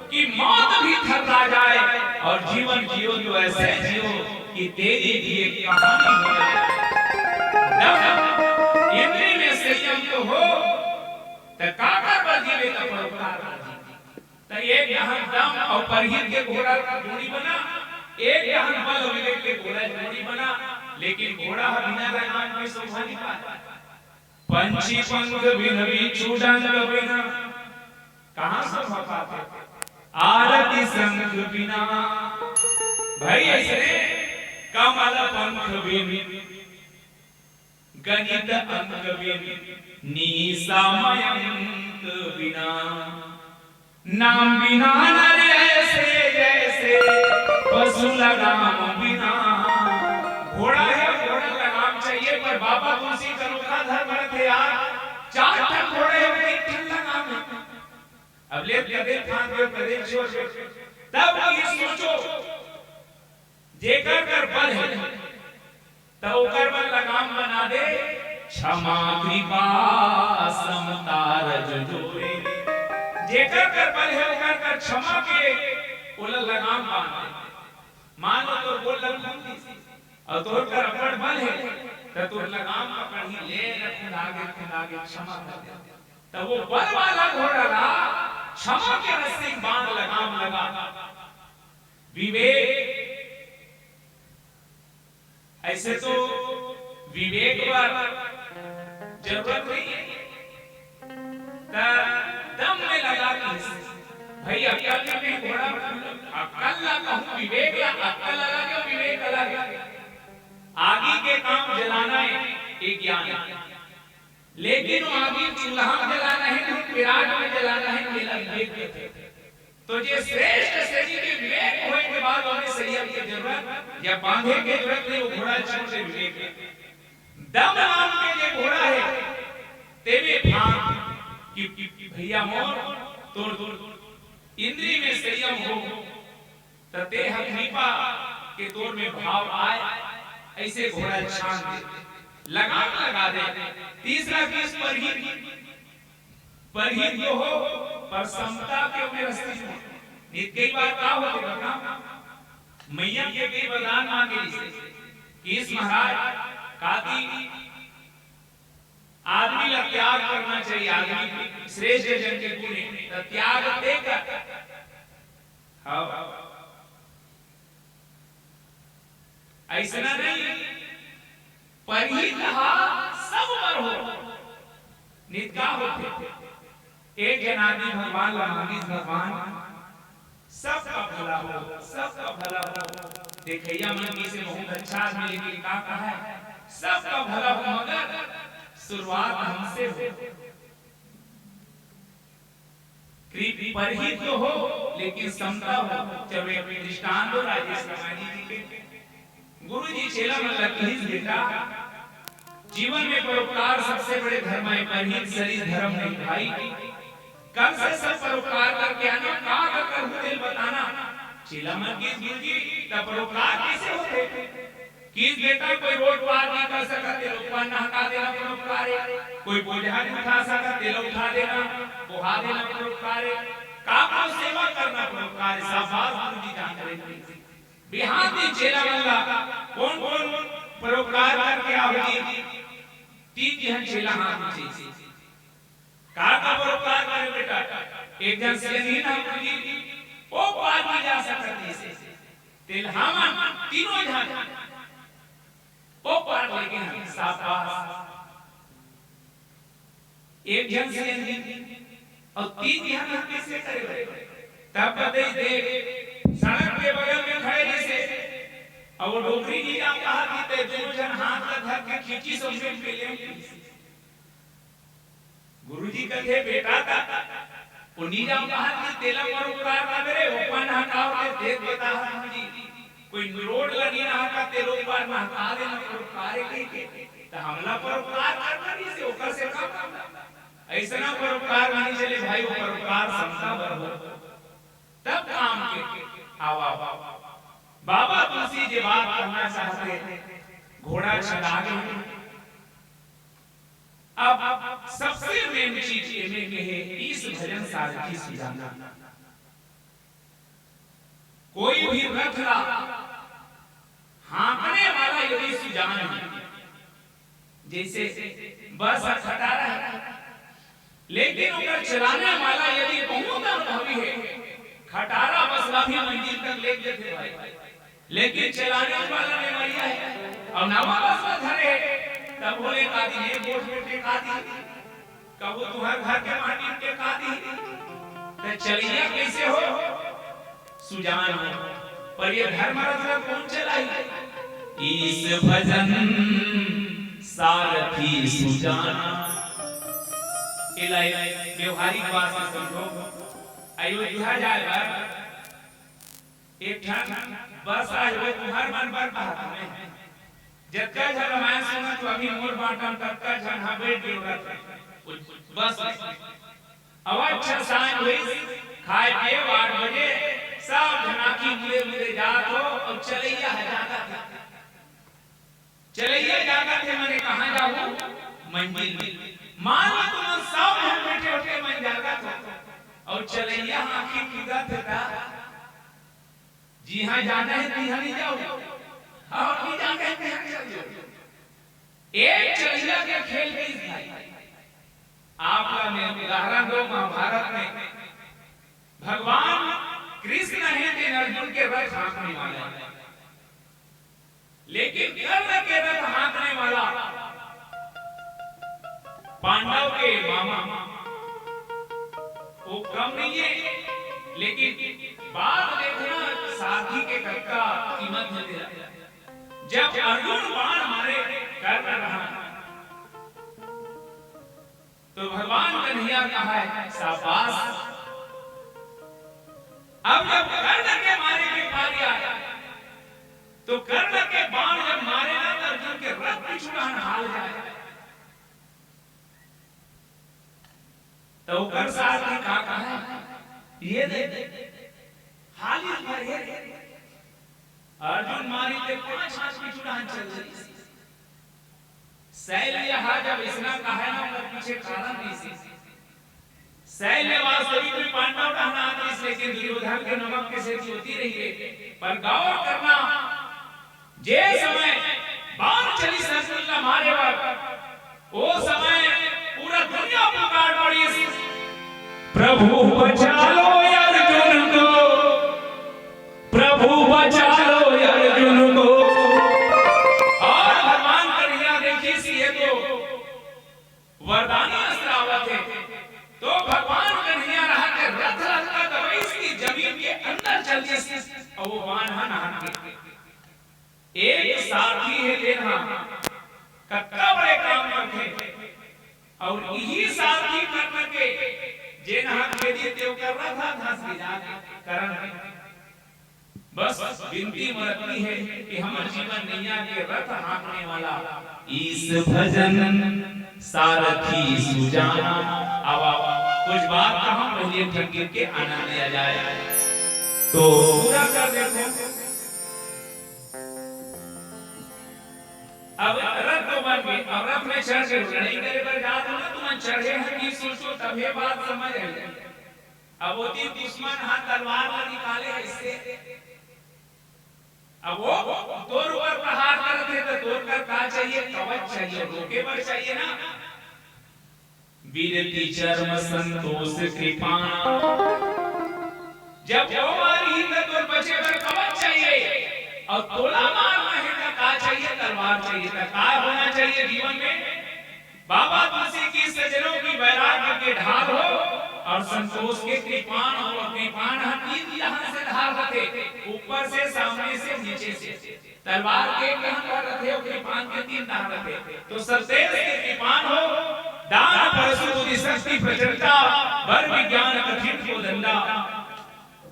कि मौत भी थर्रा जाए, और जीवन जियो तो ऐसे जियो कि तेरी भी एक कहानी हो जाए। दम, इंद्री में संयम तो हो, त काकर बर जीवे त परोपकार बर जीवे। त एक डहर दम अउ परहित के घोड़ा जोड़ी बना, एक डहर बल अउ विवेक के घोड़ा जोड़ी बना, लेकिन घोड़ा ह बिना लगाम के शोभा नहीं पाए। पंछी पंख बिन बिच्छू डंक बिना कहाँ शोभा पाते? आरती शंख बिना भाई ऐसने कमल पंख बिन गणित अंक बिन निशा मयंक बिना नाम बिना नर ऐसे जैसे पशु लगाम बिना। घोड़ा है, घोड़ा लगाम चाहिए, पर बाबा तुलसी का अनोखा धर्म रखे यार। चार ठन घोड़े हैं, तीन ठन लगाम है। अब ले कदे फांद दे, कदे छोड़ दे। तब ये सोचो, जेकर कर बल है, त ओकर बर लगाम बना दे, क्षमा कृपा समता रज जोरे। जेकर कर बल है, ओकर कर क्षमा के ओला लगाम बांध दे। मान लो तोर गोड़ लग फूट दिस, अउ तोर कर अब्बड़ बल है, त तोर लगाम पकड़ही, ले न खुंदा गे, खुंदा गे, क्षमा कर दे। त वो बल वाला घोड़ा ला क्षमा के रस्सी बांध लगाम लगा। विवेक, ऐसे तो विवेक बर जरूरत नहीं है। त दम में लगा के, भाई, अक्कल में घोड़ा, अक्कल ला कहूँ, विवेक ला, अक्कल अलग है, विवेक अलग है। आगी के काम जलाना है, ये ज्ञान है। लेकिन वो आगी चूल्हा में जलाना है, नहीं पिराट में जलाना है, ये ला विवेक कहते हैं। तो जे श्रेष्ठ श्रेणी के विवेक होए के बाद ओमे संयम के जरूरत या बांधे के जरूरत नहीं, वो घोड़ा छोड़ दे विवेक। दम नाम के जे घोड़ा है, तेमे फांद कि, कि भैया मोर, तोर, तोर इंद्री में संयम हो, त ते ह कृपा के तोर में भाव आए, ऐसे घोड़ा छान दे, लगाम लगा दे। तीसरा चीज परहित, परहित जो हो, पर समता के ओमे रस्ती हो। नित कई बार का होथे बता, मैया के कई वरदान मांगे रिहिसे, किस महाराज, काकी आदमी ला त्याग करना चाहिए, आदमी श्रेष्ठ जन के गुण हे, त त्याग ते कर। हाँ। अइसना नहीं, परहित हा सब बर हो। नित का होथे? एक झन आदमी भगवान ला मांगिस, "भगवान, सबका भला हो, सबका भला हो।" देखइया मन कहिसे, "बहुत अच्छा आदमी, लेकिन का कहा है, सबका भला हो, मगर शुरुआत हमसे हो।" कृप परहित तो हो, लेकिन समता हो। चलो, एक दृष्टांत हो राजेश रमानी जी के। गुरु जी चेला मन ला कहिस, "बेटा, जीवन में परोपकार सबसे बड़े धर्म हे, परहित सरिस धरम नहीं भाई। कल से सब परोपकार करके आना, का का करहू तेला बताना।" चेला मन कहिस, "गुरु जी, त परोपकार कइसे होथे?" कहिस, "बेटा, कोई रोड पार नहीं कर सकत, तेला ऊपर नहका देना परोपकार हे, कोई बोझा नहीं उठा सकत, तेला उठा देना, बोहा देना परोपकार हे, का कोई सेवा करना परोपकार हे।" शाबाश गुरु जी, जान रहे थे। बिहान दिन चेला मन ला कोन कोन परोपकार करके आही? तीन झन चेला हाथ ऊंचे। का का परोपकार करे बेटा? एक झन सियनहिन हा गुरु जी, ओ पार नहीं जा सकत हे, तेला हमन तीनों झन ओ पार लेगे हन। शाबाश। एक झन सियनहिन अउ तीन झन ह कइसे करे भाई? तब बतई दे, सड़क के बगल में खड़े रहिसे, अउ वो डोकरी नीजाम कहा कि ते दोनों झन हाथ ला धर के खींचिस अउ मिल के ले आइस। गुरुजी कथे, "बेटा, त ओ नीजाम कहा कि तेला परोपकार ना करे, ओपन हटाओ के देख बता गुरुजी, कोई रोड ला नहीं नहाता, तेला ऊपर नहका देना परोपकार हे कहिके, त हमला परोपकार करना नहीं से, ओकर से कम करना।" अइसना परोपकार नहीं चले भाई, वो परोपकार समता बर हो, तब काम के। आओ, आओ। बाबा तुलसी जी बात करना चाहते, घोड़ा छंटा गए। अब सबसे मेन चीज एमे के हे, ईश भजन सारथी सुजाना। कोई भी रथ ला हाँकने वाला यदि सुजान हे, जइसे बस ह खटारा हे, लेकिन ओकर चलाने वाला यदि बहुत अनुभवी हे, खटारा बस ला भी मंजिल तक ले जथे भाई, लेकिन चलाने वाला नेवरिया हे अउ नवा बस ला धरे हे, तब बोले का दिन एक गोठ में टेका दी, कभू तुंहर घर के माटी में टेका दी, त चलइया कइसे हो? सुजान हो। पर ये धर्मरथ ला कोन चलाही? ईश भजन सारथी सुजाना। एला एक व्यवहारिक बात से समझो। अयोध्या जाए बर एक ठन बस आए हुए, तुंहर मन बर कहत हवं। जतका झन रामायण सुनत हो, अभी मोर बाँटा म ततका झन ह बइठ गे रथे। बस में। अब अच्छा सांझ होइस, खाए पिए आठ बजे, सब झन आँखी मूंदे मूंदे जात हो, अउ चलइया ह जागत हे। चलइया जागत हे, मने कहाँ जाहू? मंजिल में। मान लो तुमन सब झन बइठे होके मन जागत हो, अउ चलइया ह आँखी मूंदत हे त जिहाँ जाना हे तिहाँ नहीं जाहू, अउ नहीं जाना हे तिहाँ चल जाहू। एक चलइया के खेल कइस भाई। आप ला मैं उदाहरण दो, महाभारत में भगवान कृष्ण हे, तेन अर्जुन के रथ हाँकने वाला हे, लेकिन कर्ण के रथ हाँकने वाला पांडव के मामा, वो कम नहीं हे, लेकिन बात देखना, सारथी के कतका कीमत हे तेला। जब अर्जुन बाण मारे कर्ण रहा, तो भगवान कन्हैया कहा है, "शाबाश।" अब जब कर्ण के मारे के पारी आए, तो कर्ण के बाण जब मारे ना, तो अर्जुन के रथ पिछुड़ान हाल जाए। तो ओकर सारथी का कहा है, ये दे, हाली भर हे। अर्जुन मारी ते पांच हाथ पिछुड़ान चल रही। शैल हा जब अइसना कहा ना, ओकर पीछे कारण रहिस। शैल वास्तविक में पांडव डहना आतिस, लेकिन दुर्योधन के नमक के सेती ओती रहिगे। पर गौर करना, जे समय मारे बर ओ समय पूरा दुनिया पुकार पड़िस, "प्रभु बचा लो अर्जुन को, प्रभु बचा लो अर्जुन को।" और भगवान कन्हैया देखिस ये तो वरदानी अस्त्र आवत हे, तो भगवान कन्हैया रहा के रथ रथ ला दबाइस कि जमीन के अंदर चल दिस, अउ वो बाण ह नाहक गे। एक सारथी हे तेन ह कतका बड़े काम करथे, अउ इही सारथी कर्म के जेन ह खेदी ते ओकर रथ ह धस गिरा करन हे। बस विनती मोर अतनी हे कि हमर जीवन नैया के रथ हाँकने वाला ईश भजन सारथी सुजान। अब कुछ बात कहूँ, पहले एक ठन गीत के आनंद लिया जाए। तो पूरा कर देथों। अब रथ तो बन गे, अब रथ में चढ़ के लड़ाई करे बर जात हो ना, तुमन चढ़े हव कि सोचो, तभे बात समझ आई। अब ओती दुश्मन ह तलवार ला निकाले हे अइसे, अब वो तोर ऊपर प्रहार करत हे, तो तोर कर का चाहिए? कवच चाहिए, रोके बर चाहिए ना। विरति चर्म संतोष कृपाण। जब वो मारही, तो तोर बचे बर कवच चाहिए, अउ तोला मारना हे, तो का चाहिए? तलवार चाहिए। तो का होना चाहिए जीवन में? बाबा तुलसी की, सज्जनों की, वैराग्य के ढाल हो अउ संतोष के कृपाण हो। कृपाण ह तीन जहां से ढाल रथे, ऊपर से, सामने से, नीचे से। तलवार के एक डहन भर रथे अउ कृपाण के तीन डहन रथे। तो सतेज के कृपाण हो, दान, परसु, बुद्धि, शक्ति, प्रचंडता, बर विज्ञान, कठिन को दंडा।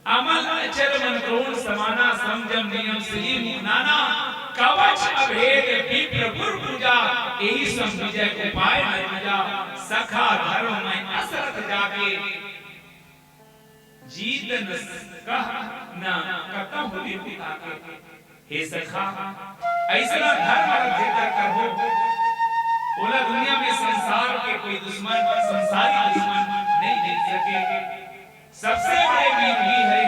अमल अचल मन क्रोध समाना, संयम नियम श्री मुख नाना। कवच अभेद विप्र गुर पूजा, एहि सम विजय उपाय न दूजा। सखा धर्म में असरथ जाके, जीत न कह न कतहु विपु ताके। हे सखा, अइसना धर्म रथ जेकर करबो, ओला दुनिया में संसार के कोई दुश्मन, संसारी दुश्मन नहीं जीत सके। सबसे बड़े वीर ही हे,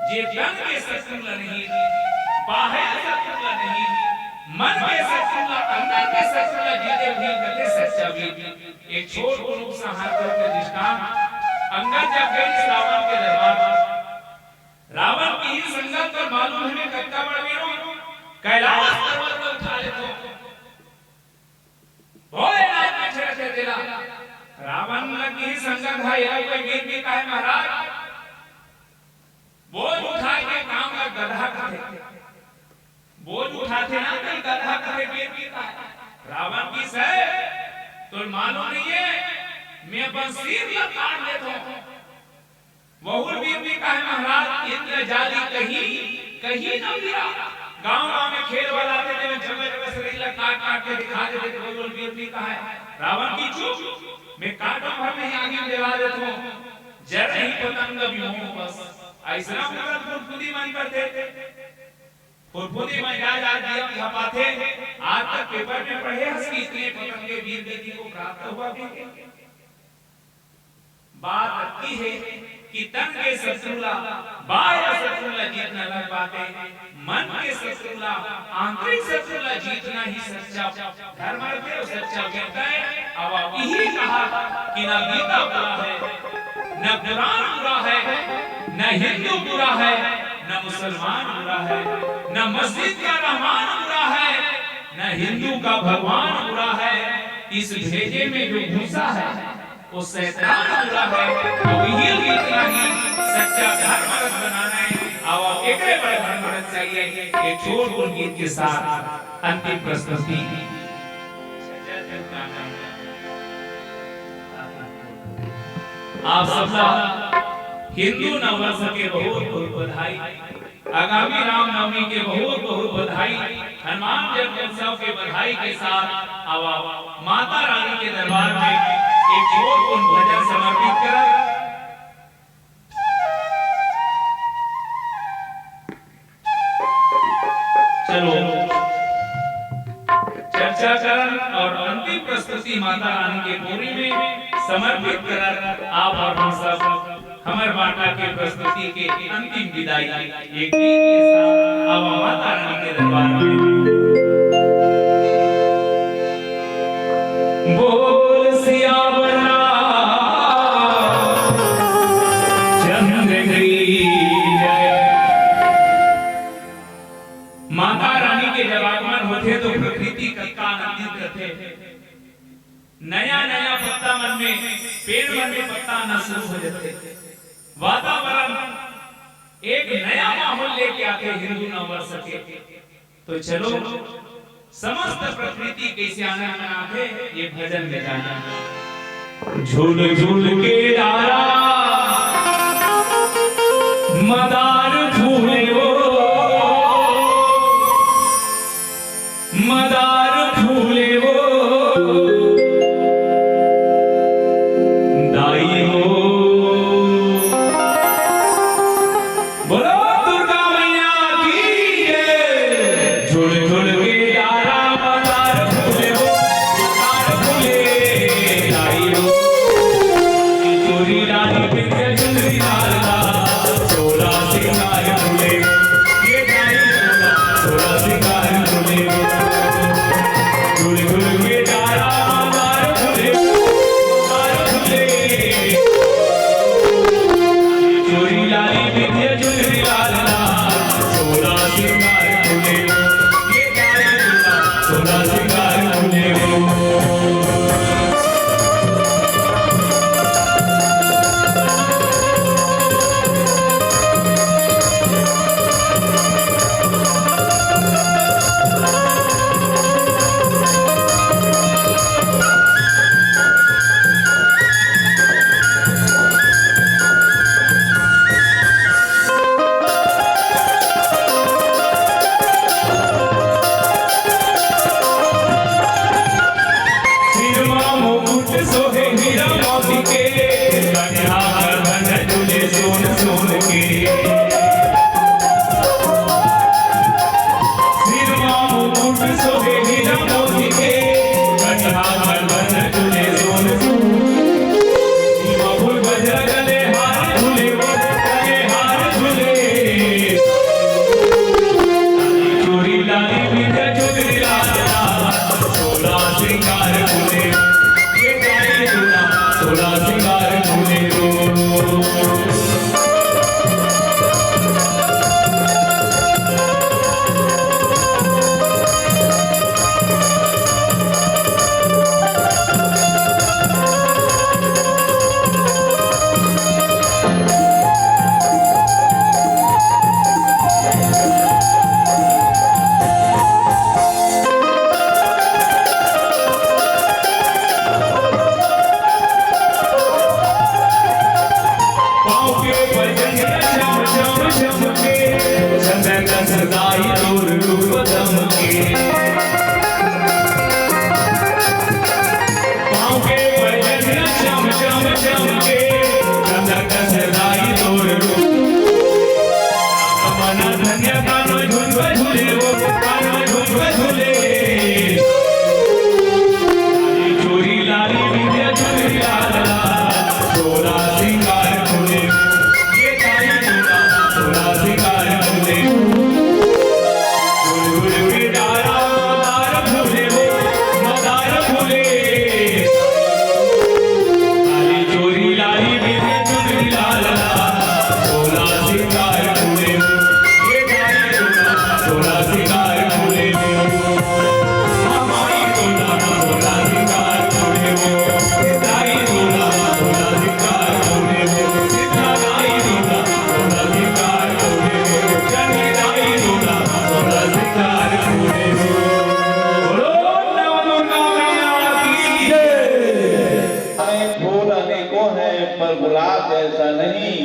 जे तन के शत्रु ला नहीं, बाहिर शत्रु ला नहीं, मन के शत्रु ला, अंदर के शत्रु ला जीते हुए कथे सच्चा वीर। एक छोट कुरूप संहार के दृष्टांत। अंगद जब गए रावण के दरबार, रावण किहिस संगत, तोर मालूम हे मैं कतका बड़ वीर हूँ, कैलाश पर्वत ला उठा लेथों। भोलेनाथ पीछे रखे तेला। रावण ला किहिस संगत, भाई, एला कोई वीर वीर काहे महाराज? बोझ उठाय के काम ला गदहा कथे। बोझ उठाथे ना, तो गदहा कथे, वीर वीर काहे? रावण किहिस, तोर मालूम नहीं हे, मैं अपन सिर ला काट लेथों। वहू वीर वीर काहे महाराज? इंद्र जाली कही, कही न वीरा। गांव गांव में खेल वाला आथे, तेमे जगह जगह शरीर ला काट काट के दिखा देथे, वहू वीर वीर काहे? रावण किहिस चुप, मैं काटों भर में ही आगी में जला देथों। जरहि पतंग विमोह बस। अइसना पूरा फुदफुदी मन करथे। फुदफुदी मन जा जा दिया खपाथे। आज तक पेपर में पढ़े हस कि इतने पतंगे वीर गति को प्राप्त हुआ थे। बात अतकी हे कि तन के शत्रु ला, बाह्य शत्रु ला जीतना लग बाते, मन के शत्रु ला, आंतरिक शत्रु ला जीतना ही सच्चा धर्म रथे अउ सच्चा वीरता हे। अब इही कहा कि ना गीता बुरा हे, ना कुरान बुरा हे, ना हिंदू बुरा हे, ना मुसलमान बुरा हे, ना मस्जिद का रहमान बुरा हे, ना हिंदू का भगवान बुरा हे। इस भेजे में जो घुसा हे, वो शैतान बुरा हे, तो इही गीत ला ही सच्चा धर्म रथ बनाना हे। अब एकरे बर धर्म रथ चाहिए। ये छोट कुन गीत के साथ अंतिम प्रस्तुति। आप सबला हिंदू नववर्ष के बहुत बहुत बधाई। आगामी रामनवमी के बहुत बहुत बधाई, हनुमान जन्मोत्सव के बधाई के साथ आवा माता रानी के दरबार में एक छोट कुन भजन समर्पित करब। चलो, चर्चा करन अउ अंतिम प्रस्तुति माता रानी के बोरी में समर्पित करत आप अउ हम सब हमर बांटा के प्रस्तुति के अंतिम विदाई एक गीत के साथ आवा माता रानी के दरबार में। पेड़ मन में पत्ता आना शुरू हो जाथे। वातावरण एक नया माहौल लेके आथे हिंदू नववर्ष के। तो चलो, समस्त प्रकृति कैसे आनंद मनाथे, ये भजन में जाना। झूल झूल के डारा मदार फूले वो, मदार फूले वो, दाई वो। बोलो दुर्गा मैया की जय। झुल झुल के डारा मदार फूले वो, मदार फूले, दाई वो। चोरी रानी बिंदिया चुनरी लाल ला, चोला सिंगार फूले। ये दाई चोला, चोला सिंगार फूले। झुल झुल के डारा मदार फूले, मदार फूले। चोरी लाली बिंदिया चुनरी लाल ला, चोला सिंगार फूले। ये दाई चोला, चोला सिंगार फूले। सिरमा मुकुट सोहे हीरा मोती के, कन्या करधन झूले सोन सोन के। सिरमा मुकुट सोहे हीरा मोती के, कन्या करधन झूले सोन सोन। सिरमा फूल गजरा गले हार झूले वो, गले हार झूले। चोरी लाली बिंदिया चुनरी लाल ला, चोला सिंगार फूले, ये दाई चोला, चोला सिंगार फूले रो। पाँव के पैजनिया झम झम झम के, चंदन कस दाई तोर रूप दम के। पाँव के पैजनिया झम झम झम के, चंदन कस दाई तोर रूप। मना धन्य कानो झुलवे झूले वो, कानो झुलवे झूले। चोरी लाली बिंदिया चुनरी लाल ला, चोला सिंगार फूले, ये दाई चोला, चोला सिंगार फूले। फूल फूल के डारा मदार फूले वो, मदार फूले। काली चोरी लाली बिंदिया चुनरी लाल ला, चोला सिंगार फूले वो, ये दाई चोला, चोला सिंगार फूले वो। फूल अनेकों हैं, पर गुलाब जैसा नहीं।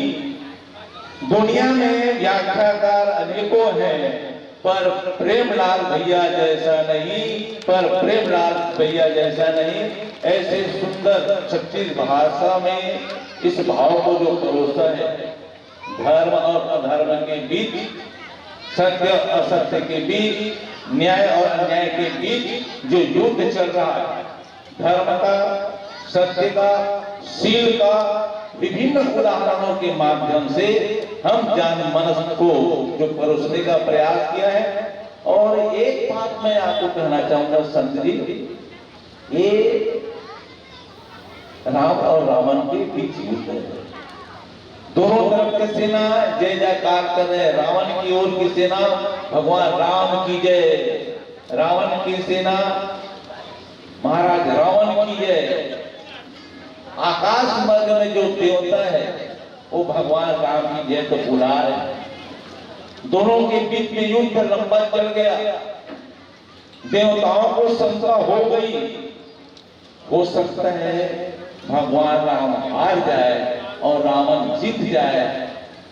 दुनिया में व्याख्याकार अनेकों हैं, पर प्रेमलाल भैया जैसा नहीं, पर प्रेमलाल भैया जैसा नहीं। ऐसे सुंदर छत्तीस भाषा में इस भाव को जो परोसा है, धर्म और अधर्म के बीच, सत्य असत्य के बीच, न्याय और अन्याय के बीच जो युद्ध चल रहा है, धर्म का, सत्य का, शील का विभिन्न उदाहरणों के माध्यम से हम जनमानस को जो परोसने का प्रयास किया है। और एक बात मैं आपको कहना चाहूंगा संत जी, ये राम और रावण के बीच युद्ध है। दोनों तरफ की सेना जय जयकार कर रहे हैं। रावण की ओर की सेना भगवान राम की जय, रावण की सेना महाराज रावण की जय। आकाश मार्ग में जो देवता है, वो भगवान राम की जय तो बुला रहे हैं। दोनों के बीच में युद्ध लंबा चल गया, देवताओं को शंका हो गई, हो सकता है भगवान राम हार जाए और रावण जीत जाए,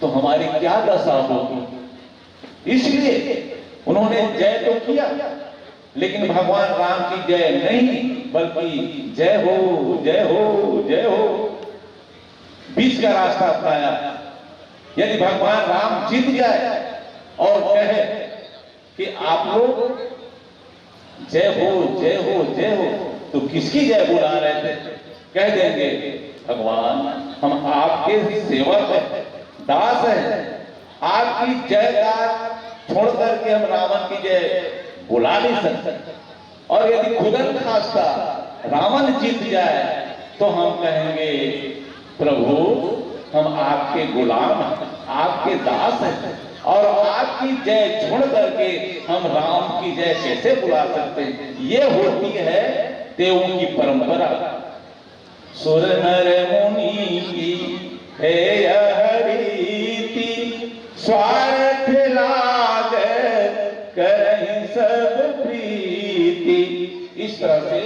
तो हमारी क्या दशा होगी। इसलिए उन्होंने जय तो किया, लेकिन भगवान राम की जय नहीं, बल्कि जय हो, जय हो, जय हो, बीच का रास्ता अपनाया। यदि भगवान राम जीत जाए और कहे कि आप लोग जय हो, जय हो, जय हो, तो किसकी जय बुला रहे थे? कह देंगे, भगवान, हम आपके सेवक हैं, दास हैं, आपकी जयकार छोड़ करके हम रावण की जय बुला नहीं सकते। और यदि खुदा खास्ता रावण जीत जाए, तो हम कहेंगे, प्रभु, हम आपके गुलाम हैं, आपके दास हैं, और आपकी जय छोड़ करके हम राम की जय कैसे बुला सकते हैं? ये होती है देवों की परंपरा। सुर नर मुनि की है यह रीति, स्वार्थ लाग करहि सब प्रीति। इस तरह से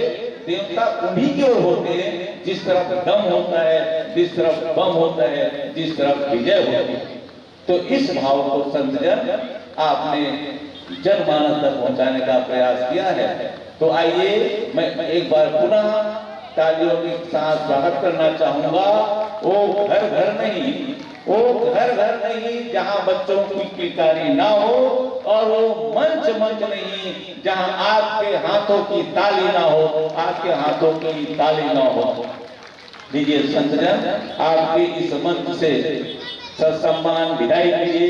देवता उन्हीं की ओर होते हैं जिस तरफ दम होता है, जिस तरफ बम होता है, जिस तरफ विजय होती है। तो इस भाव को संत जन आपने जनमानस तक पहुंचाने का प्रयास किया है। तो आइए, मैं एक बार पुनः तालियों के साथ स्वागत करना चाहूंगा। वो घर घर नहीं, वो घर घर नहीं जहां बच्चों की किलकारी ना हो, और वो मंच मंच नहीं जहां आपके हाथों की ताली ना हो, आपके हाथों की ताली ना हो। लीजिए संत जन, आपके इस मंच से ससम्मान विदाई के लिए